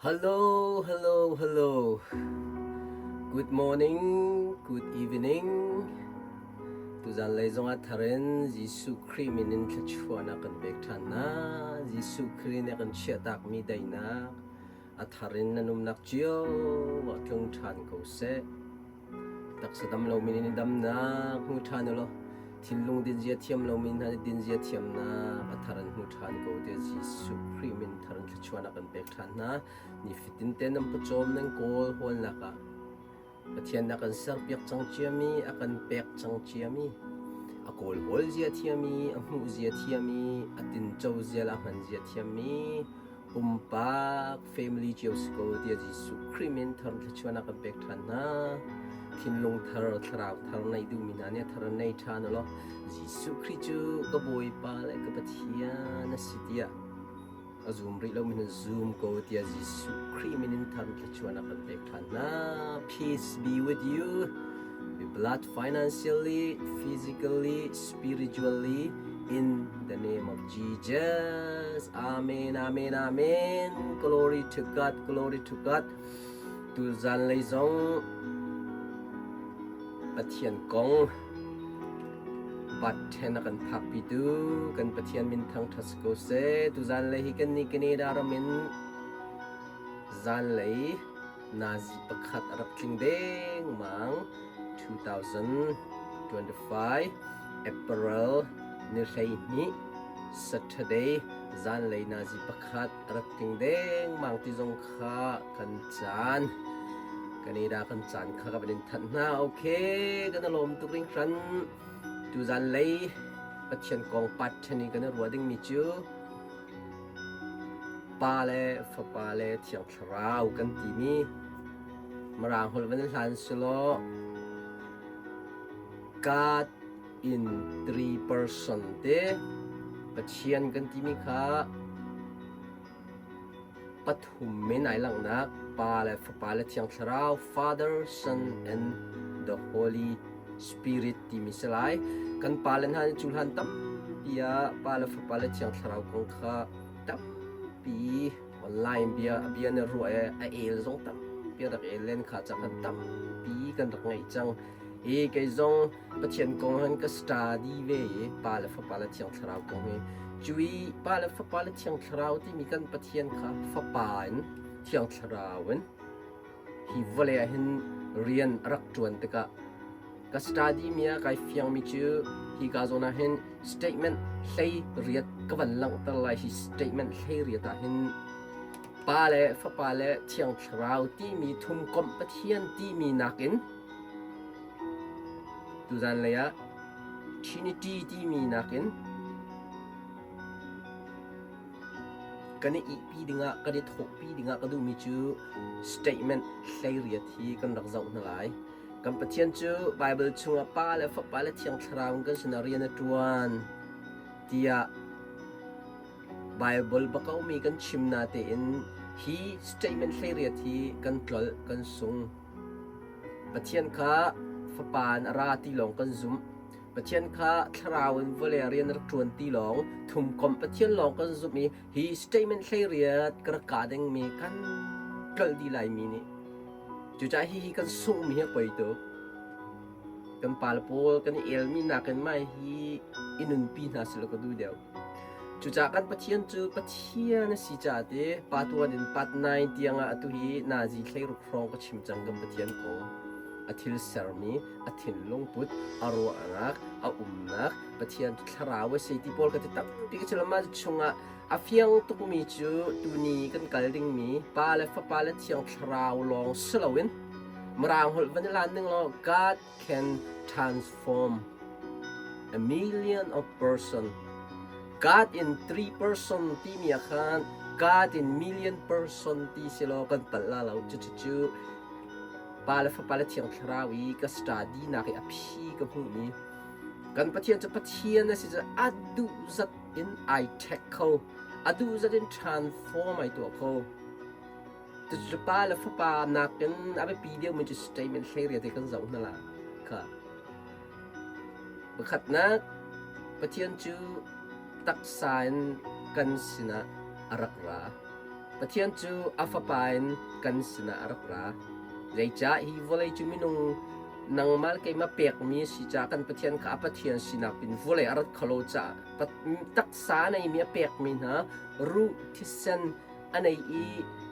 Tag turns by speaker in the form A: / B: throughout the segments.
A: Hello, hello, hello. Good morning, good evening. Tuzan lei zongah tharin Jesuh Khrih min in thluachuahnak kan pek ṭhan hna. Jesuh Khrih nih a kan chiahtakmi daihnak a thar in nan umnak cio ah tlung ṭhan ko seh. Taksa dam lomi nih damnak hmu ṭhan u law thinlung dinzia thiam lomi hna nih dinzia thiamnak a thar in hmu ṭhan ko tiah Jesuh Khrih min thar in thluachuahnak kan pek ṭhan hna. Nifatin te nan pawcawm nan kawl hawlnak ah Pathian a kan serpiak cang ciami, a kan pek cang ciami, a kawl hawl zia thiami, a hmuh zia thiami, a tinco zia le a hman zia thiammi, pumpak family cio si ko tiah Jesuh Khrih min thar thluachuahnak kan pek ṭhan hna. Thinlung thar, thlarau thar neih duhmi hna nih a thar nei ṭhan u law Jesuh Khrih cu ka Bawipa le ka Pathian a si tiah a zum rih lomi hna zum ko tiah Jesuh Khrih min in thar thluachuahnak kan pek ṭhan hna. Peace be with you. Be blessed financially, physically, spiritually, in the name of Jesus. Amen, amen, amen. Glory to God, glory to God. Tu zan lei zong Pathian kong Pathian a kan phakpitu kan Pathian min thangṭhat si ko seh. Tu zan lei hi kan ni Canada ram in zan lei nazi pakhat a rak tling dengmang 2025 April ni 12 Saturday zanlei nazi pakhat a rak tling dengmang ti zong kha kan caan Canada kan caan kha ka van in thanh hna. Okay, kan i lawm tuk hringhran. Tu zanlei Pathian kong part ṭhen in kan i ruah dingmi cu Pa le Fapa le Thiang Thlarau kan timi Mirang holh van in hlan selaw God in three person te Pathian kan timi kha pathum men ai langhnak Pa le Fapa le Thiang Thlarau Father, Son and the Holy Spirit timi si lai. Kan pa le hna nih cu hlan tampi ah Pa le Fapa le Thiang Thlarau kong kha tampi online bia a bia na ruah i a el zong tampi a rak el len kha ca khan tampi kan rak ngeih cang. I kei zong Pathian kong han ka study ve i Pa le Fapa le Thiang Thlarau kong hi cu i Pa le Fapa le Thiang Thlarau timi kan Pathian kha Fapa in Thiang Thlarau in hi vawlei ah hin rian a rak ṭuan tikah ka study mi ah kai fiangmi cu hi ka zawn ah hin statement 18 ka van langhter lai. Hi statement 18 ah hin Pa le Fapa le Thiang Thlarau timi thumkomh Pathian timi nakin tuzan lei ah Trinity timi nakin kan i ihpi dingah kan i thawhpi dingah ka duhmi cu statement 18 hi kan rak zoh hna lai. Kan Pathian cu Baibal chungah Pa le Fapa le Thiang Thlarau in kan sinah rian a ṭuan tiah Baibal bakaumi kan chim natein hi statement 18 hi kan tlolh, kan sung. Pathian kha Fapa in a ra ti lawng kan zumh. Pathian kha Thlarau in vawlei ah rian a rak ṭuan ti lawng, thumkomh Pathian lawng kan zumh i hi statement 18 ka rak kah dingmi kan tlolh dih laimi nih Cucaah hihi kan sunghmi hi a poi tuk. Kan pale pawl kan i elmi nakin mah hi i nunpi hna selaw ka duh deuh. Cucaah kan Pathian cu Pathian a si caah ti part 1 in part 9 tiangah atu hi nazi 16 hrawng ka chim cang kan Pathian kong. A thil sermi, a thinlung put, a ruahnak, a umnak, Pathian cu thlarau a si ti pawl ka ti tampi ka chim. Mah chungah A fiang tukmi cu tuni kan kal dingmi Pa le Fapa le Thiang Thlarau lawng si loin Mirang holh van i lan ning law God can transform a million of person. God in three person timi ah khan God in million person ti si law kan palh la lo. Cucu Pa le Fapa le Thiang Thlarau i ka study nak i a phi ka hmuhmi kan Pathian cu Pathian a si cu a duh zat in ai ṭhek kho, a duh zat in transform ai tuah kho. Cucu pa le fapa nakin a biapi deuhmi cu statement 18 te kan zoh hna la kha. Pakhatnak, Pathian cu taksa in kan sinah a rak ra. Pathian cu a Fapa in kan sinah a rak ra. Zeicah hi vawlei cu minung nangmah le keimah pekmi a si caah kan Pathian kha a Pathian sinak pin vawlei a rat kholo caah taksa a neimi a pekmi hna ruh thisen a nei i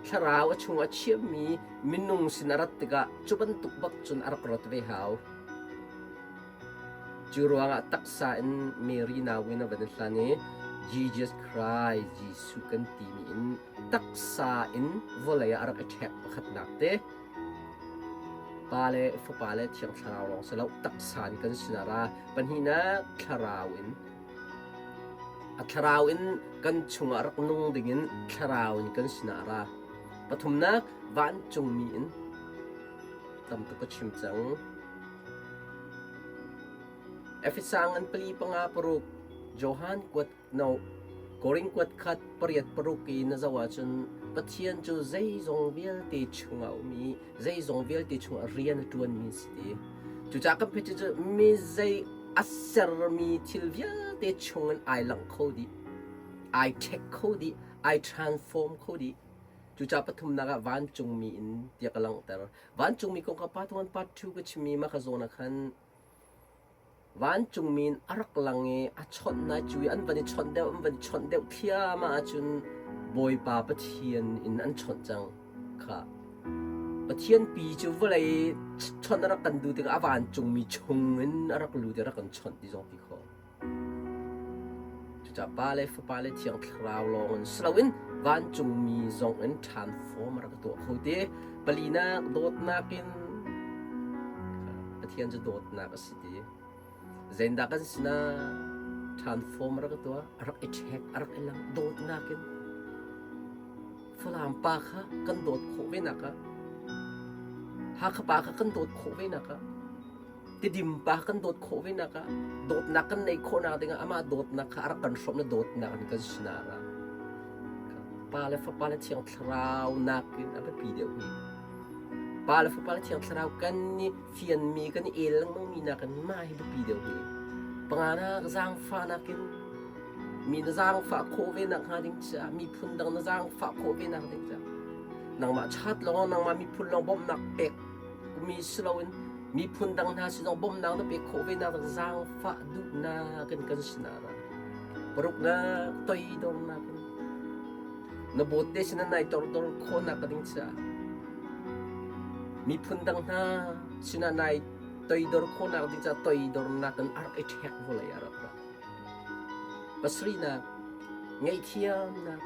A: thlarau a chung a chiahmi minung sin a rat tikah cu bantuk bak cun a rak rat ve hau. Cu ruangah taksa in Mary nau in a van i hlan i Jesus Christ Jesuh kan timi in taksa in vawlei ah a rak i ṭhek pakhatnak te. Pa le Fapa le Thiang Thlarau lawng si lo taksa in kan sinah ra. Pahnihnak thlarau in a thlarau in kan chungah rak nung dingin thlarau in kan sinah ra. Pathumnak vancungmi in tam tuk ka chim cang. Efesa ngan pali panga paruk Johan kuat no Korin kuat khat pariat paruk i na zoh ahcun Pathian cu zeizong vialte chungah a um i zeizong vialte chungah rian a ṭuanmi si ti. Cucaah kan phet cu mi zei a sermi thil vialte chungin ai langh kho dih, ai ṭhek kho dih, ai transform kho dih. Cucaah pathumnak ah vancungmi in tiah ka langhter. Vancungmi kong kha part 1, part 2 ka chimmi mah ka zawn ah khan vancungmi in a rak lang i a chawnh hna cu i an van i chawnh deuh an van i chawnh deuh thliahmah ahcun Bawipa Pathian in an chawnh cang kha. Pathian pi cu vawlei chawnh a rak kan duh tikah a vancungmi chung in a rak lut i a rak kan chawnh ti zong ti khawh. Cucaah Pa le Fapa le Thiang Thlarau lawng in si loin vancungmi zong in transform a rak tuah kho te. Palinak dawtnak in Pathian cu dawtnak a si ti. Zeindah kan sinah transform a rak tuah, a rak i ṭhek, a rak i lang dawtnak in. Falam pa kha kan dawt khawh ve nak ah Hakha pa kha kan dawt khawh ve nak ah Tidim pa kan dawt khawh ve nak ah dawtnak kan neih khawhnak dingah amah dawtnak kha a rak kan hrawmh na dawtnak in kan sinah ra. Pa le Fapa le Thiang Thlarau nakin a biapi deuh hi. Pa le Fapa le Thiang Thlarau kan i fianmi kan i el lengmangmi nakin mah hi biapi deuh hi. Panganak zaangfahnak in mi na zaangfah khawh ve nak hnga ding caah miphun dang na zaangfah khawh ve nak ding caah nangmah chat lawng nangmah miphun lawng bawmhnak pek mi si loin miphun dang hna sin zong bawmhnak na pek khawh ve nak zaangfah duhnak in kan sinah ra paruknak toidornak in na bawt te sin nai tordor khawhnak ka ding caah miphun dang hna sinah nai toidor khawhnak ding caah toidornak in a rak i ṭhek vawlei a rak ra pasarihnak ngaihthiamnak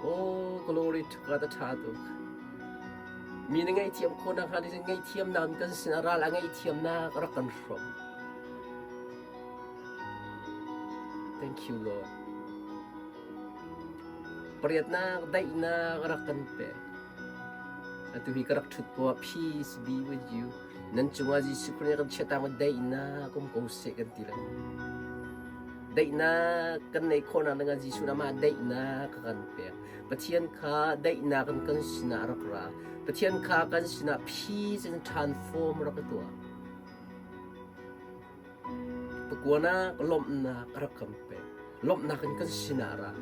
A: oh glory to God a ṭha tuk Mi na ngaihthiam khawhnak hnga ding ngaihthiamnak in kan sinah ral a ngaihthiamnak rak kan hrawm. Thank you Lord. Pariatnak daihnak rak kan pek. Atu hi ka rak ṭhut poah peace be with you. Nan cungah Jesuh Khrih kan chiatang daihnak um ko seh kan ti lai. Daihnak kan neih khawhnak dingah Jesuh nih amah daihnak a kan pek. Pathian kha daihnak in kan sinah rak ra. Pathian kha kan sinah peace in transform rak i tuah. Pakuanak lawmhnak rak kan pek. Lawmhnak in kan sinah ra.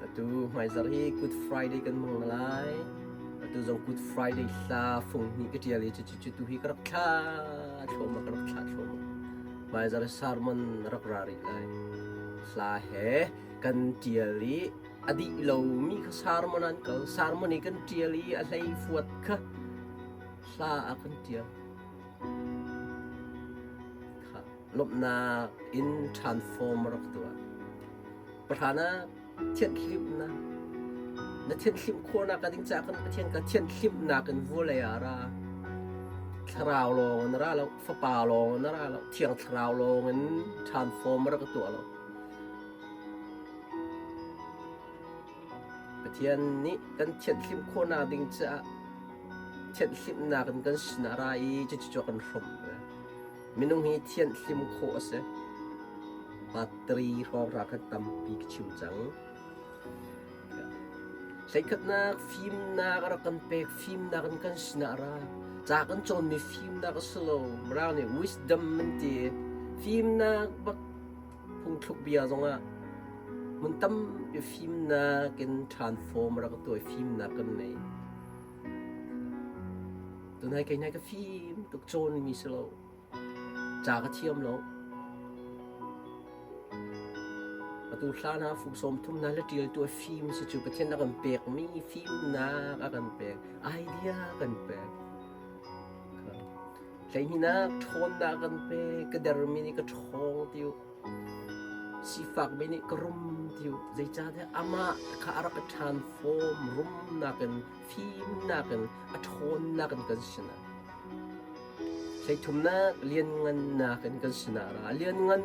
A: Atu hmaizarh hi Good Friday kan hmang lai. Atu zong Good Friday hla fung hnih ka ṭial i cucu tu hi ka rak thla thluahmah ka rak thla thluahmah. Hmaizarh sermon rak ra rih lai. Hla he kan ṭial i a dih lomi kha sermon an kal. Sermon i kan ṭial i a hlei fuat kha hla ah kan ṭial. Kha lawmhnak in transform rak tuah. Pahranak thianhhlimhnak na thianhhlimh khawhnak ka ding caah kan Pathian ka thianhhlimhnak in vawlei ah ra. Thlarau lawng in ra lo, fapa lawng in ra lo, thiang thlarau lawng in transform rak tuah lo. Pathian nih kan thianhhlimh khawhnak ding caah thianhhlimhnak in kan sinah ra i cucu kan hrawmh ve. Minung hi thianhhlim khawh a si. Battery hrawng ra khan tampi ka chim cang. Hleikhatnak fimnak a rak kan pek, fimnak in kan sinah ra. Ca kan cawnmi fimnak a si lo. Mirang nih wisdom an ti. Fimnak bak phungthluk bia zongah. Hmun tampi fimnak in transform rak tuah fimnak kan nei. Tunai kei nai ka fim tuk cawnmi si lo. Ca ka thiam lo. Atu hlan ah fuk sawm thum na le ṭial tu a fim si cu Pathian a kan pekmi fimnak a kan pek, idea a kan pek. Hleihnih ṭhawnnak a kan pek, ka dermi nih ka ṭhawng ti u. Sifakmi nih ka rum ti u. Zeicahtiah amah kha a rak i transform rumnak in fimnak in a ṭhawnnak in kan sinah. Hleithumnak lianngannak in kan sinah ra. Lianngan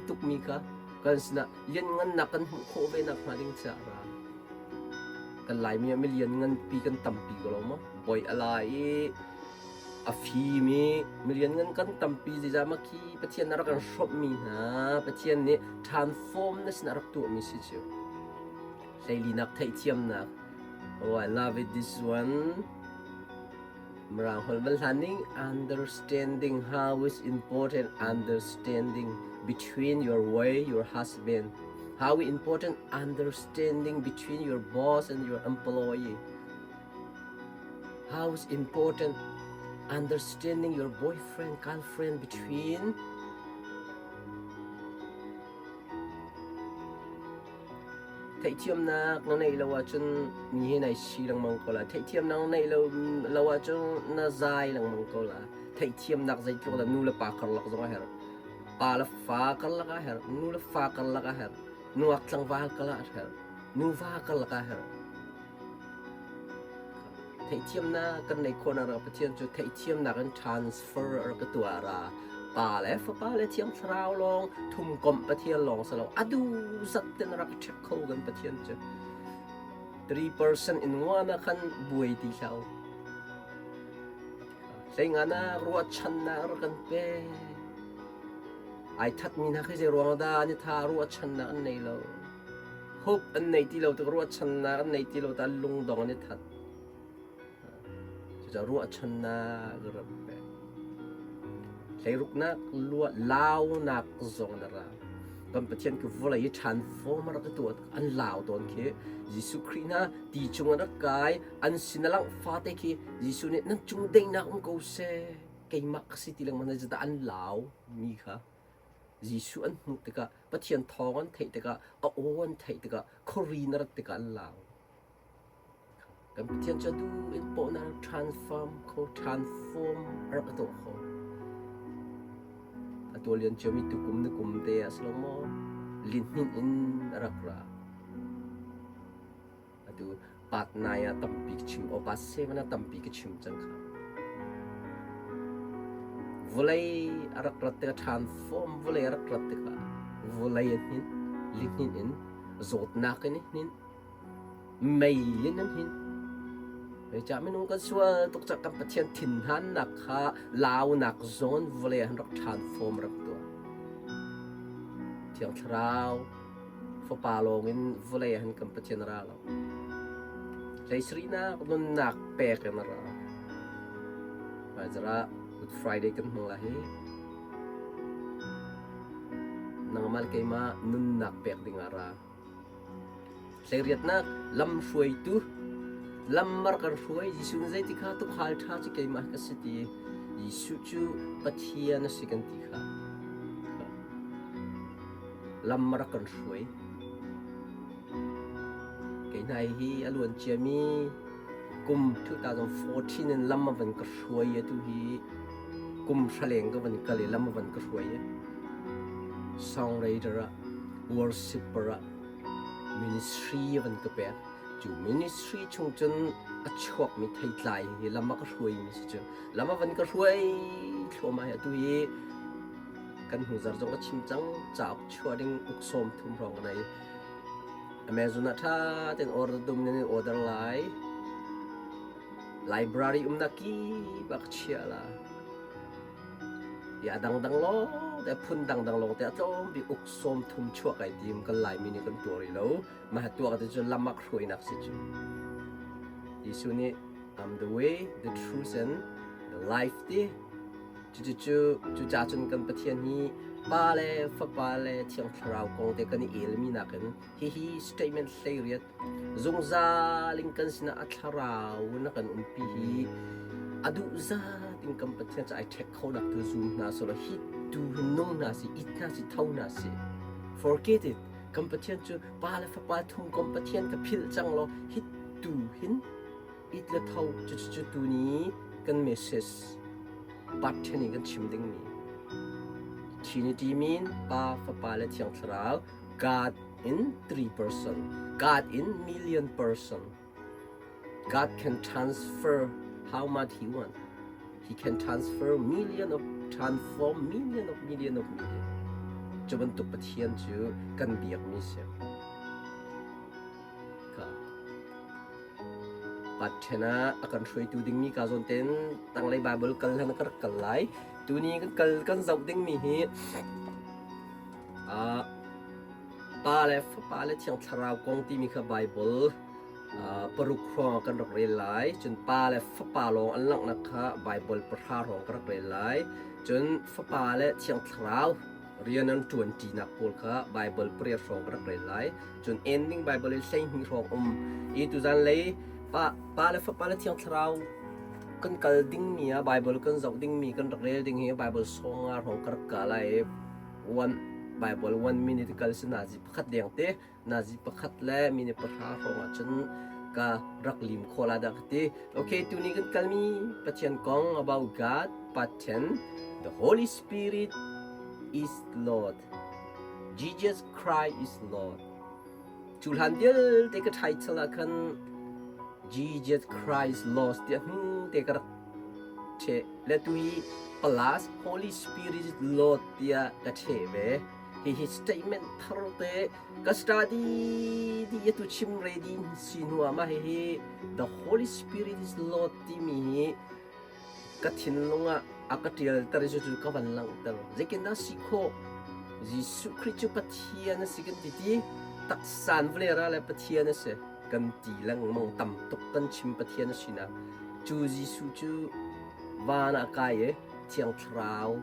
A: tukmi kha kan sinah lianngannak kan hmuh khawh ve nakhnga ding caah ra. Kan Laimi ah mi liannganpi kan tampi ko lo maw? Bawi a la i a fim i mi lianngan kan tampi zeizah mah khi Pathian a rak kan hrawmhmi hna Pathian nih transform na sinah rak tuahmi si cu. Hleilinak theihthiamnak. Oh, I love it this one. Mirang holh van hlan ning understanding how is important understanding between your way your husband how important understanding between your boss and your employee how is important understanding your boyfriend girlfriend between Theihthiamnak na neih lo ahcun mi he nai si lengmang ko lai. Theihthiamnak na neih lo, lo ahcun na zai lengmang ko lai. Theihthiamnak zeitluk dah nu le pa karlak zong a herh. Pa le fa karlak a herh. Nu le fa karlak a herh. Nungak tlangval karlak a herh. Nuva karlak a herh. Theihthiamnak kan neih khawhnak rak Pathian cu theihthiamnak in transfer a rak ka tuah ra. Pa le Fapa le Thiang Thlarau lawng thumkomh Pathian lawng si lo. A duh zat ten rak check kho kan Pathian cu. 3% in one ah khan buai ti hlah u. Hleinganak ruahchannak rak kan pe. Ai thatmi hna khi zei ruang dah an i tha ruahchannak an nei lo. Hope an nei ti lo tik ruahchannak an nei ti lo ta lungdong an i that. Cucaah ruahchannak rak pek. Hleiruknak launak zong an ra. Kan Pathian ki vawlei i transform a rak tuah an lau tawn khi Jesuh Khrih hna ti cung an rak kai an sin a langh fate khi Jesuh nih nan cung daihnak um ko seh keimah ka si ti lengmang na an lau mi kha Jesuh an hmuh tikah Pathian thawng an theih tikah a aw an theih tikah khuari na rat tikah an lau. Kan Pathian cu atu in pawhnak transform kho transform a rak tuah kho. Atu lian ciomi tukum na kum te a si lo maw? Lihninh in a rak ra. Atu part 9 ah tampi ka chim o part 7 ah tampi ka chim cang kha. Vawlei a rak rat tikah transform vawlei a rak rat tikah vawlei a hnin lihninh in zawtnak in a hnin mei in an hnin. Zeicah minung kan sual tuk cak kan Pathian thinhannak kha launak zawn vawlei ah rak transform rak tuah. Thiang Thlarau Fapa lawng in vawlei ah hin kan Pathian a ra lo. Hleisarihnak nunnak pek in a ra. Hmaizarh ah Good Friday kan hmang lai hi. Nangmah le keimah nunnak pek ding ah ra. Hleiriatnak lamhruaitu lam a rak kan hruai. Jesuh nih zeiti kha tuukhal ṭha cu keimah ka si ti. Jesuh cu Pathian a si kan ti kha. Lam a rak kan hruai. Kei hna hi a luan ciami kum 2014 in lam a van ka hruai atu hi kum hraleng ka van kal i lam a van ka hruai i songwriter ah worshipper ah ministry a van ka pek. Cu ministry chung cun a chuakmi theitlai hi lam a ka hruaimi si cu. Lam a van ka hruai thluahmah hi atu hi kan hnu zarh zong ka chim cang cauk chuah ding uk sawm thum hrawng ka nei. Amazon ah ṭha tein order dum in order lai. Library umnak kip ah ka chiah la. Ya dangdang lawng te phun dangdang lawng te a tlawm bik uk sawm thum chuah kai tim kan Laimi nih kan tuar rih lo. Mah tuah te cu lamak hruainak si cu. Jesuh nih I'm the way, the truth and the life ti. Cucu cu cucaah cun kan Pathian hi Pa le Fapa le Thiang Thlarau kong te kan i elmi nakin hihi statement 18 zungzal in kan sinah a thlarau na kan umpi hi a duh zat in kan Pathian cu ai ṭhek kho nak tu zum hna selaw hi tu hin nung hna si it hna si tho hna si forget it kan Pathian cu Pa le Fapa thum kom Pathian ka philh cang law hi tu hin it le tho cucu tuni kan message part ṭhen in kan chim dingmi Trinity mean Pa, Fapa le Thiang Thlarau God in three person God in million person God can transfer how much he want he can transfer million of transform million of million of million cu bantuk Pathian cu kan biakmi si Ka Pathen ah a kan hruaitu dingmi ka zawn ten tanglei Bible kal hlan ka rak kal lai. Tuni kan kal kan zoh dingmi hi uh, Pa le Fapa le Thiang Thlarau kong timi kha Bible uh, paruk hrawng kan rak rel lai. Cun Pa le Fapa lawng an langhnak kha Bible pahra hrawng ka rak rel lai. Cun Fapa le Thiang Thlarau rian an ṭuanṭinak pawl kha Baibal pariat hrawng ka rak rel lai. Cun ending Baibal in 12 hrawng um. I tuzan lei pa, pa le Fapa le Thiang Thlarau kan kal dingmi ah Baibal kan zoh dingmi kan rak rel ding hi Baibal sawng nga hrawng ka rak ka lai. One Bible one minute kal si nazi pakhat deng te nazi pakhat le minute pahra hrawng ah cun ka rak lim khawh la dah ka ti. Okay, tuni kan kalmi Pathian kong about God, Pathian, the Holy Spirit is Lord. Jesus Christ is Lord. Cu hlan vialte ka title ah khan Jesus Christ Lord tiah hnu te ka rak the le tui plus Holy Spirit is Lord tiah ka the ve. Hihi statement thar te ka study di atu chim ready si hnu ah mah hihi the Holy Spirit is Lord timi hi ka thinlung ah a ka ṭialter i cucu ka van langhter. Zeitindah si khawh? Jesuh Khrih cu Pathian a si kan ti ti taksan vawlei ra le Pathian a si kan ti lengmang tam tuk kan chim Pathian a sinak cu Jesuh cu van ah kai i Thiang Thlarau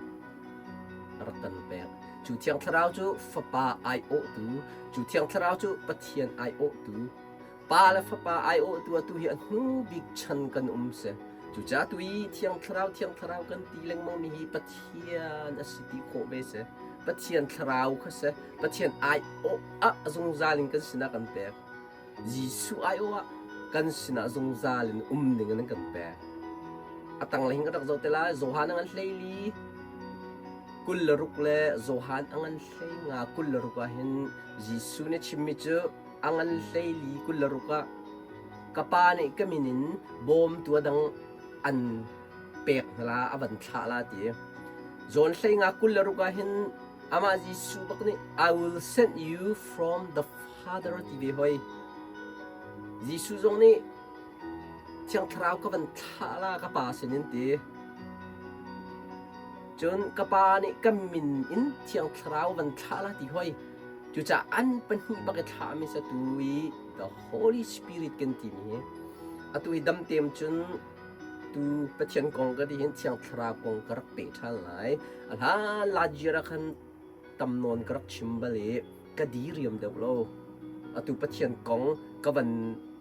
A: rak kan pek. Cu Thiang Thlarau cu Fapa aiawhtu, cu Thiang Thlarau cu Pathian aiawhtu, Pa le Fapa aiawhtu atu hi a hnu bik chan kan um si. Cucaah tu i Thiang Thlarau, Thiang Thlarau kan ti lengmang mi hi Pathian a si ti khawh ve si. Pathian Thlarau kha si. Pathian aiawh ah zungzal in kan sinah kan pek. Jesuh aiawh ah kan sinah zungzal in um ding in an kan pek. A tanglei hin kan rak zoh te lai. Johan a ngan 14 26 le Johan a ngan 15 26 ah hin Jesuh nih chimmi cu a ngan 14 26 ah ka pa nih ka min in bawmtu a dang an pek hna la a van thlah la ti. John 15 26 ah hin amah Jesuh bak nih I will send you from the Father ti ve hoi. Jesuh zong nih Thiang Thlarau ka van thlah la ka pa sinin ti. Cun ka pa nih ka min in Thiang Thlarau van thlah la ti hoi. Cucaah an pahnih bak i thlahmi sa tu i the Holy Spirit kan timi hi atu hi damtem cun tu Pathian kong ka ti hin Thiang Thlarau kong ka rak peh ṭhan lai. A hlan lajir ah khan tam nawn ka rak chim bal i ka diriam deuh lo. Atu Pathian kong ka van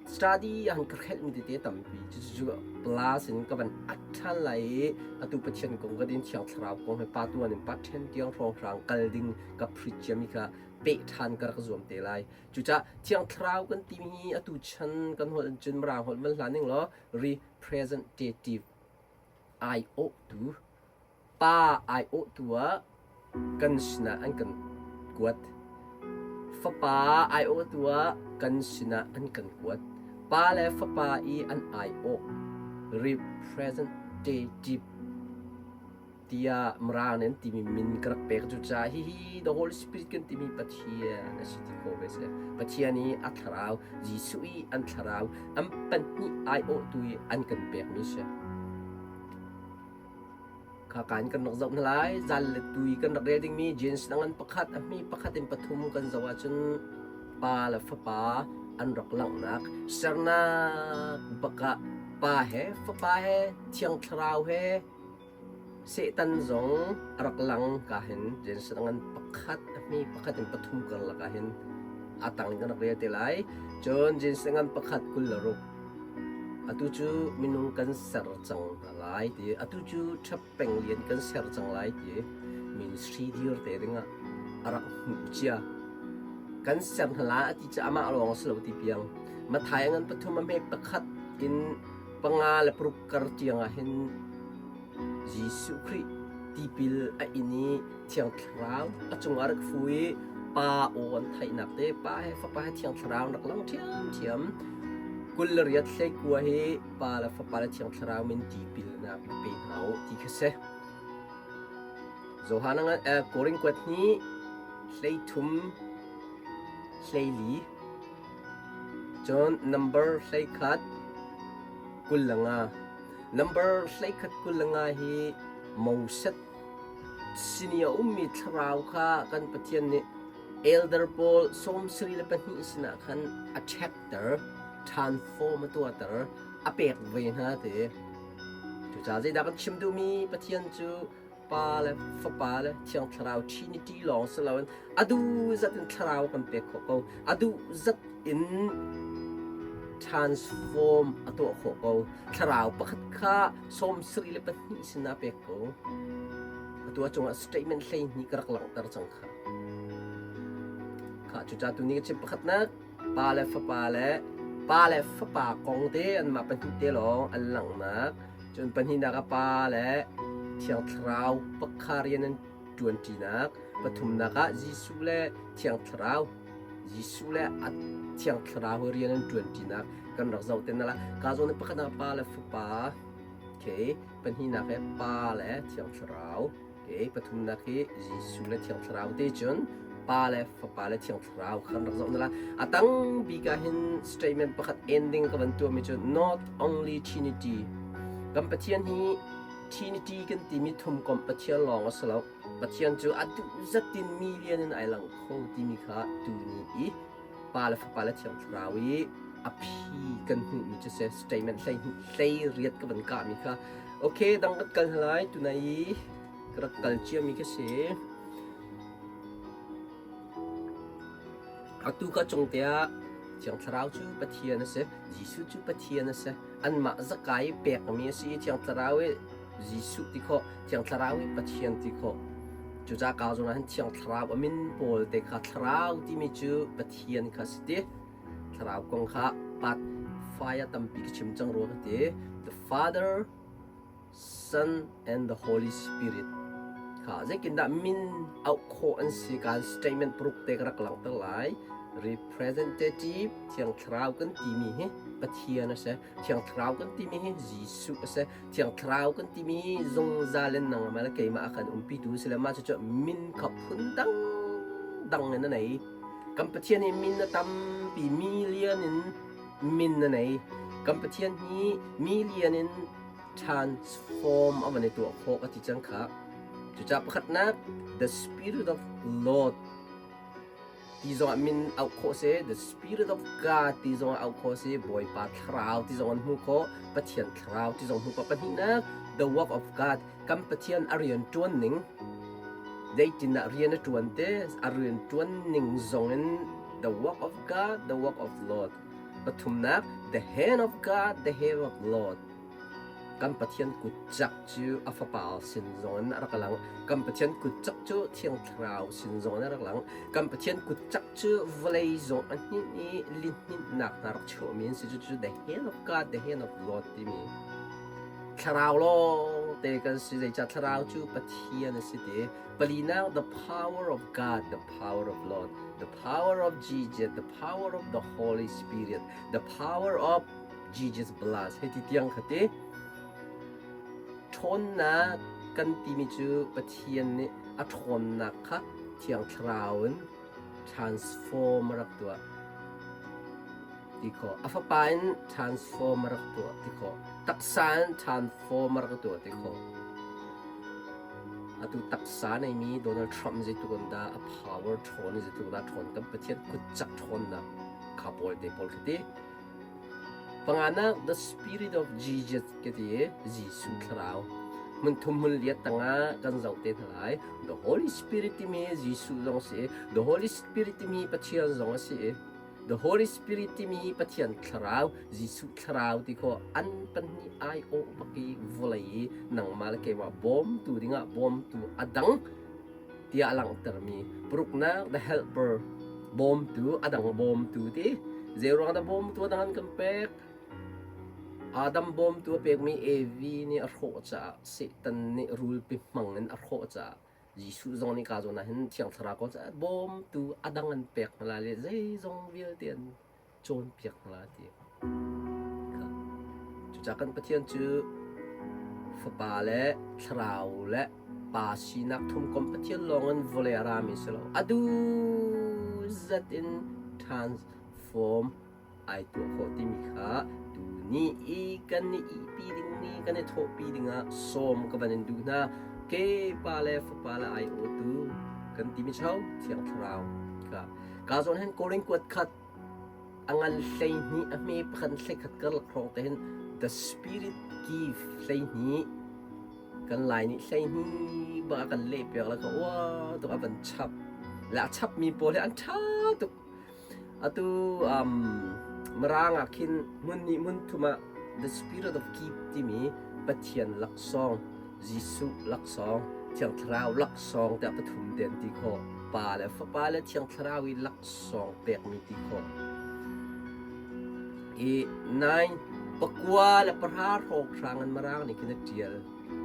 A: study han ka hrelhmi tete tampi cucu plus in ka van at ṭhan lai i atu Pathian kong ka din Thiang Thlarau kong he pa tuan in pa ṭhen tiang hrawnghrang kal ding ka preach ciami kha peh ṭhan ka rak zuam te lai. Cucaah Thiang Thlarau kan timi hi atu chan kan holh cun Mirang holh van hlan ning law representative aiawhtu Pa aiawhtu ah kan sinah an kan kuat. Fapa aiawhtu ah kan sinah an kan kuat. Pa le Fapa i an aiawh representative tiah Mirang nih an timi min ka rak pek. Cucaah hihi the Holy Spirit kan timi Pathian a si ti khawh ve si. Pathian i a thlarau, Jesuh i an thlarau, an pahnih aiawhtu i an kan pekmi si. Khaka in kan rak zoh hna lai. Zal le tui kan rak rel dingmi James ngan pakhat, a hmi pakhat in pathum kan zoh ahcun pa le fapa an rak langhnak sernak bak ah pa he fapa he thiang thlarau he Satan zong a rak lang ka hin Genesis ngan pakhat a hme pakhat in pathum karlak ah hin a tang in kan rak rel te lai. Cun Genesis ngan pakhat 26 atu cu minung kan ser cang hna lai ti atu cu ṭhap peng lian kan ser cang lai ti ministry dir te dingah a rak hmuh cia. Kan ser hna lai a ti cu amah lawng a si lo ti piang. Matthai ngan pathum a hme pakhat in panga le paruk kar tiang ah hin Jesuh Khrih tipil a in i Thiang Thlarau a cungah rak fu i Pa aw an theihnak te Pa he Fapa he Thiang Thlarau rak lang ṭhiamṭhiam. 28 hleikua hi Pa le Fapa le Thiang Thlarau min tipilnak i pe hna u ti kha si. Johan Korin kuat hnih 13 hleili cun number 11 25 Number 11 25 hi Moses sin i a ummi thlarau kha kan Pathian nih elder pawl 74 sinah khan a ṭhekter, ṭhanfawm a tuahter, a pek ve hna ti. Cucaah zeidah kan chim duhmi Pathian cu Pa le Fapa le Thiang Thlarau Trinity lawng si loin a duh zat in thlarau kan pek khawh ko. A duh zat in transform a tuah khawh ko. Thlarau pakhat kha 74 sinah pek ko. Atu a cungah statement 12 ka rak langhter cang kha. Kha cucaah tuni ka chim pakhatnak Pa le Fapa le Pa le Fapa kong te anmah pahnih te lawng an langhnak. Cun pahnihnak ah Pa le Thiang Thlarau pakha rian an ṭuanṭinak. Pathumnak ah Jesuh le Thiang Thlarau Jesuh le a Thiang Thlarau rian an ṭuanṭinak kan rak zoh te hna lai. Ka zawn i pakhatnak Pa le Fapa, okay, pahnihnak hi Pa le Thiang Thlarau. Okay, pathumnak hi Jesuh le Thiang Thlarau te cun Pa le Fapa le Thiang Thlarau kha rak zoh na la. A tang bik ah hin statement pakhat ending ka van tuahmi cu not only Trinity. Kan Pathian hi Trinity kan timi thumkomh Pathian lawng a si lo. Pathian cu a duh zatin million in ai lang kho timi kha tuni i Pa le Fapa le Thiang Thlarau i a phi kan hmuhmi cu si statement hlei hlei riat ka van kahmi kha okay dang kat kal hna lai tunai i ka rak kal ciami ka si atu ka cung te ah Thiang Thlarau cu Pathian a si Jesuh cu Pathian a si anmah zakai pekmi a si i Thiang Thlarau i Jesuh ti khawh Thiang Thlarau i Pathian ti khawh Cucaah ka zong ah hin Thiang Thlarau a min pawl te kha Thlarau timi cu Pathian kha si ti. Thlarau kong kha part fai ah tampi ka chim cang rua ka ti. The Father, Son and the Holy Spirit kha zeitindah min auh khawh an si kan statement paruk te ka rak langhter lai. Representative Thiang Thlarau kan timi hi Pathian a si. Thiang Thlarau kan timi hi Jesuh a si. Thiang Thlarau kan timi hi zungzal in nangmah le keimah a kan umpitu si le mah cucu min kha phun dangdang in a nei. Kan Pathian hi min a tampi million in min a nei. Kan Pathian hi million in transform a van i tuah khawh ka ti cang kha. Cucaah pakhatnak the Spirit of Lord ti zongah min auh khawh si the spirit of God ti zongah auh khawh si Bawipa thlarau ti zong an hmuh khawh Pathian thlarau ti zong hmuh khawh pahnihnak the work of God kan Pathian a rian ṭuan ning zeitindah rian a ṭuan te a rian ṭuan ning zong in the work of God the work of Lord pathumnak the hand of God the hand of Lord Kan Pathian kutcak cu a Fapa sin zong in a rak lang. Kan Pathian kutcak cu Thiang Thlarau sin zong in a rak lang. Kan Pathian kutcak cu vawlei zong a hninh i lihninhnak hna rak chuahmi an si. Cucu the hand of God, the hand of Lord timi Thlarau lawng te kan si. Zeicah Thlarau cu Pathian a si ti. Palinak, the power of God, the power of Lord, the power of Jesus, the power of the Holy Spirit, the power of Jesus blood hei ti tiang kha ti ṭhawnnak kan timi cu Pathian nih a ṭhawnnak kha Thiang Thlarau in transform a rak tuah ti khawh. A Fapa in transform a rak tuah ti khawh. Taksa in transform a rak tuah ti khawh. Atu taksa neimi Donald Trump zeitluk in dah a power ṭhawn i zeitluk dah ṭhawn kan Pathian kutcak ṭhawnnak kha pawl te pawl kha ti. Panganak, the Spirit of Jesus ka ti i Jesuh Thlarau. Hmun thum hmun liat tangah kan zoh te hna lai. The Holy Spirit timi Jesuh zong a si. The Holy Spirit timi Pathian zong a si. The Holy Spirit timi Pathian thlarau, Jesuh thlarau ti kho an pahnih ai awh bak i vawlei i nangmah le keimah bawmtu dingah bawmtu a dang tiah a langhtermi paruknak the helper bawmtu a dang bawmtu ti zeiruang dah bawmtu a dang an kan pek Adam bawmtu a pekmi Evi nih a hrawh caah Satan nih rulpi hmang in a hrawh caah Jesuh zong nih ka zawn ah hin Thiang Thlarau kong caah bawmtu a dang an pek hna lai le zeizong vialte an cawnpiak hna lai ti. Cucaah kan Pathian cu Fapa le Thlarau le Pa sinak thumkomh Pathian lawng in vawlei a rami si lo. A duh zat in transform ai tuah khawh timi kha tuni i kan i ihpi dingmi kan i thawhpi dingah sawm ka van in duh hna. Ke Pa le Fapa le ai awtu kan timi cho Thiang Thlarau kha. Ka zawn hin Korin kuat khat a ngan 12 a hme pakhat 11 karlak hrawng te hin the spirit give 12 kan lai nih 12 ba kan leh piak la ka ua tuk a van chap le a chap mi pawl hi an tha tuk atu um mirang ah khin hmun nih hmun thum ah the spirit of give timi pathian laksawng Jesuh laksawng, Thiang Thlarau laksawng tiah pathum te an ti khawh. Pa le Fapa le Thiang Thlarau i laksawng pekmi ti khawh. I nine pakua le pahra hrawnghrang an Mirang nih khin a ṭial.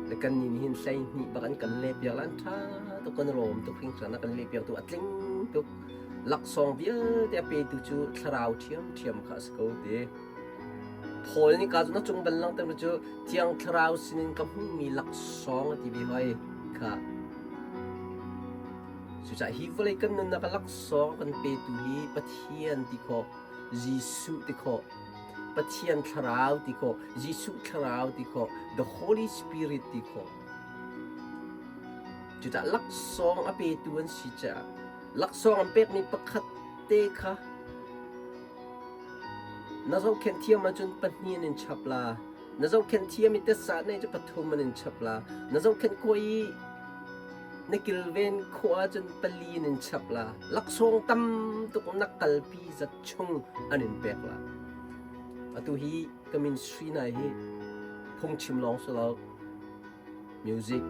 A: Le kan nih hin 12 bak an kan lehpiak la an ṭha tuk kan rawm tuk hringhran a kan lehpiak tu a tling tuk. Laksawng vialte a petu cu Thlarau ṭhiamṭhiam kha a si ko ti. Paul nih ka na cung bal langhter cu Thiang Thlarau sinin ka hmuhmi laksawng a ti ve hoi kha. Cucaah hi vawlei kan nunnak a laksawng kan petu hi Pathian ti khawh, Jesuh ti khawh, Pathian Thlarau ti khawh, Jesuh Thlarau ti khawh, the Holy Spirit ti khawh. Cucaah laksawng a petu an si caah laksawng an pekmi pakhat te kha Na zohkhenh thiam ahcun pahnih an in chap la. Na zohkhenh thiam i titsa neih cu pathum an in chap la. Na zohkhenh khawh i na kilven khawh ahcun pali an in chap la. Laksawng tam tuk na kalpi zat chung an in pek la. Atu hi ka ministry nai hi phungchim lawng si lo. Music,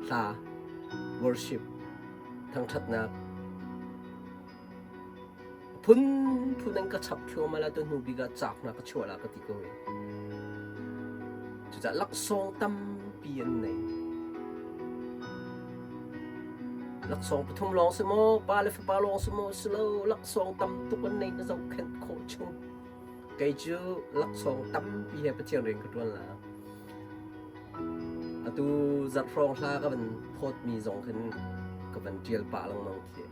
A: hla, worship, thangṭhatnak, Phunphun in ka chap thluahmah la tu hnu bik ah caak hna ka chuah la ka ti ko hi. Cucaah laksawng tampi an nei. Laksawng pathum lawng si maw, pa le fapa lawng si maw, si lo, laksawng tam tuk an nei na zohkhenh khawh chung. Kei cu laksawng tampi he Pathian rian ka ṭuan la. Atu zarh hrawng hla ka van phawtmi zong khin ka van ṭial pah lengmang khi.